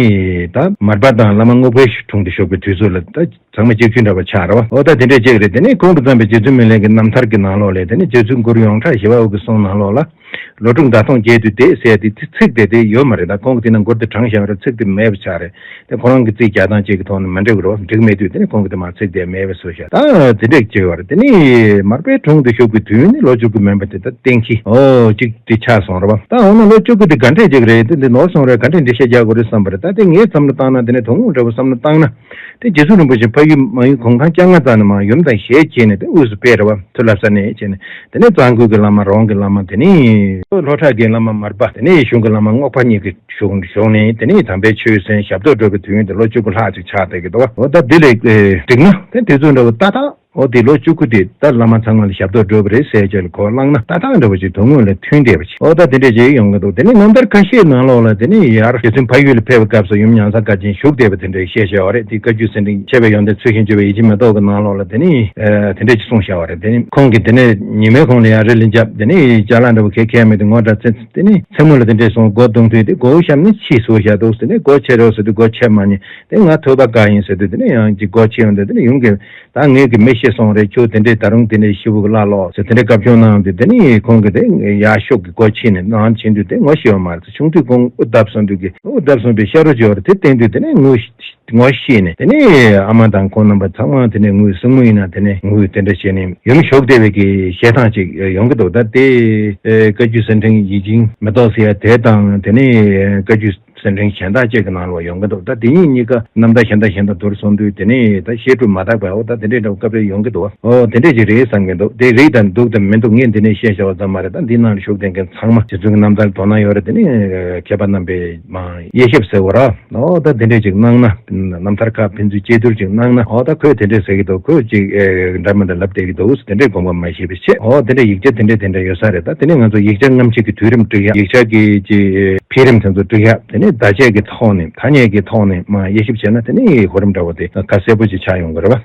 ད་མར་པ་དང་བླ་མ་རྔོག་པའི་དྲུང་དུ་བཞུགས་པའི་དུས་ཚོད་ལ་ད། ཚང་མ་གཅིག་མཐུན་འདྲ་བ་ཆགས་རེད་བ། འོ་ད་དེ་འདྲས་གཅིག་རེད། དེ་ནས་གོང་དུ་བརྩམས་པའི་རྗེ་བཙུན་མི་ལའི་གི་རྣམ་ཐར་གྱི་ནང་ལོགས་ལས་དེ་ནས་རྗེ་བཙུན་གུ་རུ་ཡོངས་གྲགས་ཞི་བ་འོད་ཀྱི་གསུང་ནང་ལོགས་ལ། ལོ་དྲུག་ཟླ་སྟོང་བརྒྱད་དུས་བསྡད་ཟེར་དེ་དེ་ཚིག་དེ་དེ་ཡོད་མ་རེད། ད་ཁོང་གི་དེ་ན་མགུར་དེ་དྲངས་བཞག་རེད། ཚིག་དེ་མེད་པ་ཆགས་རེད། དེ་ཁོ་རང་གི་རྩིས་རྒྱག་སྟངས་གཅིག་གི་ཐོག་ནས་མ་འགྲིག་རོ། འགྲིག་མེད་དུས་དེ་ནས་ཁོང་གི་དེ་མ་ཚིག་དེ་མེད་པ་བཟོས་བཞག་ད་དེ་འདྲས་བྱས་ཡོད་རེད། དེ་ནས་མར་པའི་དྲུང་དུ་བཞུགས་པའི་དུས་ནི་ལོ་བཅུ་དགུ་མིན་པ་དེ་ད་གཏན་འཁེལ་ཨོ་གཅིག་དེ་ཆགས་སོང་རེད་བ། ད་འོ་ན་ལོ་བཅུ་དགུ་དེ་ག་འདྲས་ཅིག་རེད། དེ་འདི་ནོར་སོང་རེད། ག་འདྲས་འགྲེལ་བཤད་རྒྱག་དགོས་རེད་བསམ་པ་རེད། ད་དེ་ངའི་བསམ་བློ་བཏང་ན་དེ་ནས་དོན་དངོས་འདྲ་བོ་བསམ་བློ་བཏང་ན། དེ་རྗེ་བཙུན་རིན་པོ་ཆེ་ཕ་ཡུལ་མ་ཡུལ་གུང་ཐང་སྐྱ་རྔ་རྫོང་ནས་མར་ཡུམ་དང་ཞལ་གྱེས་ནས་དེ་དབུས་སུ་ཕེབས་རེད་བ། མཐུ་བླ་གསར་གནས་བྱས་ནས་དེ་ནས་གཙང་ཁུལ་གྱི་བླ་མ་རོང་གི་བླ་མ་དེ་ནས་ལྷོ་བྲག་གི་བླ་མ་མར་པ་དེ་ནས་གཞུང་གི་བླ་མ་རྔོག་པ་གཉིས་ཀྱི་གཞུང་གཞུང་ནས་དེ་ནས་དམ་པའི་ཆོས་གསན་ཞབས་ཏོག་སྒྲུབ་པའི་དུས་ཡུན་དེ་ལོ་བཅུ་དགུ་ལྷག་ཅིག་ཆགས་བསྡད་ཀྱི་འདུག་འོ་ད་འདི་ལས་ཨེ་འགྲིག་ན་དེ་དུས་ཚོད་འདྲ་བོ་ཏག་ཏག་འོ་དེ་ལོ་བཅུ་དགུ་དེ་ད་བླ་མ་ཚང་མ་ལ་ཞབས་ཏོག་སྒྲུབ་པ་རེད་ཟེར་བྱས་ལ་གོ་བླངས་ན་ཏག་ཏག་འདྲ་བོ་ཅིག་དོན་དངོས་ལ་མཐུན་བསྡད་པ་ཅིག་འོ་ད་དེ་འདྲ་ཅིག་ཡོང་གི་འདུག་དེ་ནས་རྣམ་ཐར་ཁ་ཤས་ནང་ལོགས་ལ་དེ་ནས་ཡར་རྗེ་བཙུན་ཕ་ཡུལ་ལ་ཕེབས་པའི་སྐབས་སུ་ཡུམ་མྱང་ས་མཁར་ཆེན་བཞུགས་བསྡད་པ་དེ་འདྲ་བཤད་བཞག་པ་རེད། དེ་བཀའ་བརྒྱུད་ཟིན་བྲིས་འཆད་པའི་ཡོན་ཏན་ཚུལ་བཞིན་བརྗོད་པའི་ཡིད་ཆེས་མེ་ཏོག་གི་ནང་ལོགས་ལ་དེ་ནས་ཨ་དེ་འདྲ་ཅིག་གསུངས་བཞག་པ་རེད། དེ་ནས་ཁོང་གིས་དེ་ནས་ཉི་མའི་གུང་ལ་ཡར་རི་ལ་འཇབ། དེ་ནས་ཅ་ལག་འདྲ་བོ་གས་ཁས་མེད་དུ་ངོ་འདྲ་ཚེ་དེ་ནས་མཚན་མོ་ལ་དེ་འདྲས་སོང་སྒོ་རྡུང་དུས་དེ་སྒོ་བཤམས་ནས་ཕྱིས་སུ་བཞག་འདུག་དེ་ནས་སྒོ་ཕྱེ་རོགས་ཟེར་དུས་སྒོ་ཕྱེ་མ་ཉན། དེ་ང་ཐོས་པ་དགའ་ཡིན་ཟེར་དུས་དེ་ནས་ཡང་ཅིག་སྒོ་ཕྱེ་ཡོང་དུས་དེ་ནས་ཡུམ་གྱིས་ད་ངེད་ཀྱི་མི་ཤི་སོང་རེད། ཁྱོད་དེ་འདྲས་ད་རུང་དེ་འདྲས་ཤི་བོ་གི་བླ་ལོག་ཟེར་དེ་འདྲས་བཀའ་བཀྱོན་གནང་དུས་དེ་ནས་ཁོང་གིས་དེ་ཡར་ཤུགས་ཀྱིས་སྒོ་ཕྱེ་ནས་ནང་ཕྱིན་དུས་དེ་ངོ་ཤེས་པ་མ་རེད། ཆུང་དུས་ཁོང་དབུ་བརྡབས་སོང་དུས་ཀྱི་དབུ་བརྡབས་སོང་པའི་ཤ་རུ་ཅིག་ཡོད་རེད། དེ་བསྟན་དུས་དེ་ནས་ངོ་ཤེས་ངོ་ཤེས་ནས་དེ་ནས་ཨ་མ་དང་ཁོང་རྣམ་པ་ཚང་མ་དེ་ནས་ངུས་སྲིང་མོ་ཡིན་ན་དེ་ནས་ངུས་དེ་འདྲ་བྱས་ནས་ཡུམ་ཞུགས་བསྡད་པའི་གི་བཤད་སྟངས་ཅིག་ཡོང་གི་འདུག་ད་དེ་ཨེ་བཀའ་བརྒྱུད་ཟིན་བྲིས་ཡིད་བཞིན་མེ་ཏོག་ཟེར་ཡ་དེ་དང་དེ་ནས་བཀའ་བརྒྱུད་ཟིན་བྲིས་གཞན་དག་ཅིག་གི་ནང་ལ་ཡོང་གི་འདུག་ད་དེ་གཉིས་གཉིས་ཀ་རྣམ་ཐར་གཞན་དག་གཞན་དག་བསྡུར་སོང་དུས་དེ་ནས་ད་བཤད་སྒྲུབ་མ་དག་པའི་འོ་ད་དེ་འདྲའི་འདྲ་བོ་སྐབས་རེ་ཡོང་གི་འདུག་འོ་དེ་འདྲས་ཅིག་རེད་བསམ་གི་འདུག་དེ་རེད་དང་འདུག་དང་མི་འདུག་ངས་འདི་ནས་བཤད་བཞག་པ་ཙམ་མ་རེད། ད་འདི་ནང་ལ་ཞུགས་བསྡད་མཁན་ཚང་མ་རྗེ་བཙུན་གྱི་རྣམ་ཐར་དོ་སྣང་ཡོད་རེད། དེ་ནས་མཁས་པ་རྣམ་པས་མ་དབྱེ་ཞིབ་ཟེར་བ་ར། འོ་ད་དེ་འདྲས་ཅིག་གནང་ན། རྣམ་ཐར་ཁག་ཕན་ཚུན་དཔྱད་བསྡུར་ཅིག་གནང་ན། འོ་ད་ཁོས་དེ་འདྲས་ཟེར་གྱི་འདུག་ཁོས་ཅིག་ཨེ་འདྲ་མི་འདྲ་ལབ་བསྡད་ཀྱི་འདུག་དེ་འདྲས་དགོངས་པ་མ་བཞེས་པའི་ཆེད། འོ་དེ་འདྲས་ཡིག་ཆ་དེ་འདྲས་དེ་འདྲས་ཡོད་ས་རེད། ད་དེ་ནས་ང་ཚོ་ཡིག་ཆ་རྔམ་བརྗིད་ཀྱི་དུས་རིམ་སྒྲིག་ཡག་ཡིག་ཆ་གི་ཅིག་འཕེལ་རིམ་དེ་ཚོ་སྒྲིག་ཡག་དེ་ནས་བརྡ་ཆད་ཀྱི་ཐོག་ནས་ཐ་སྙད་ཀྱི་ཐོག་ནས་མ་དབྱེ་ཞིབ་བྱས་ན་དེ་ནས་གོ་རིམ་འདྲ་བོ་དེ་ཁ་གསལ་པོ་ཅིག་ཆགས་ཡོང་གི་རེད་བ།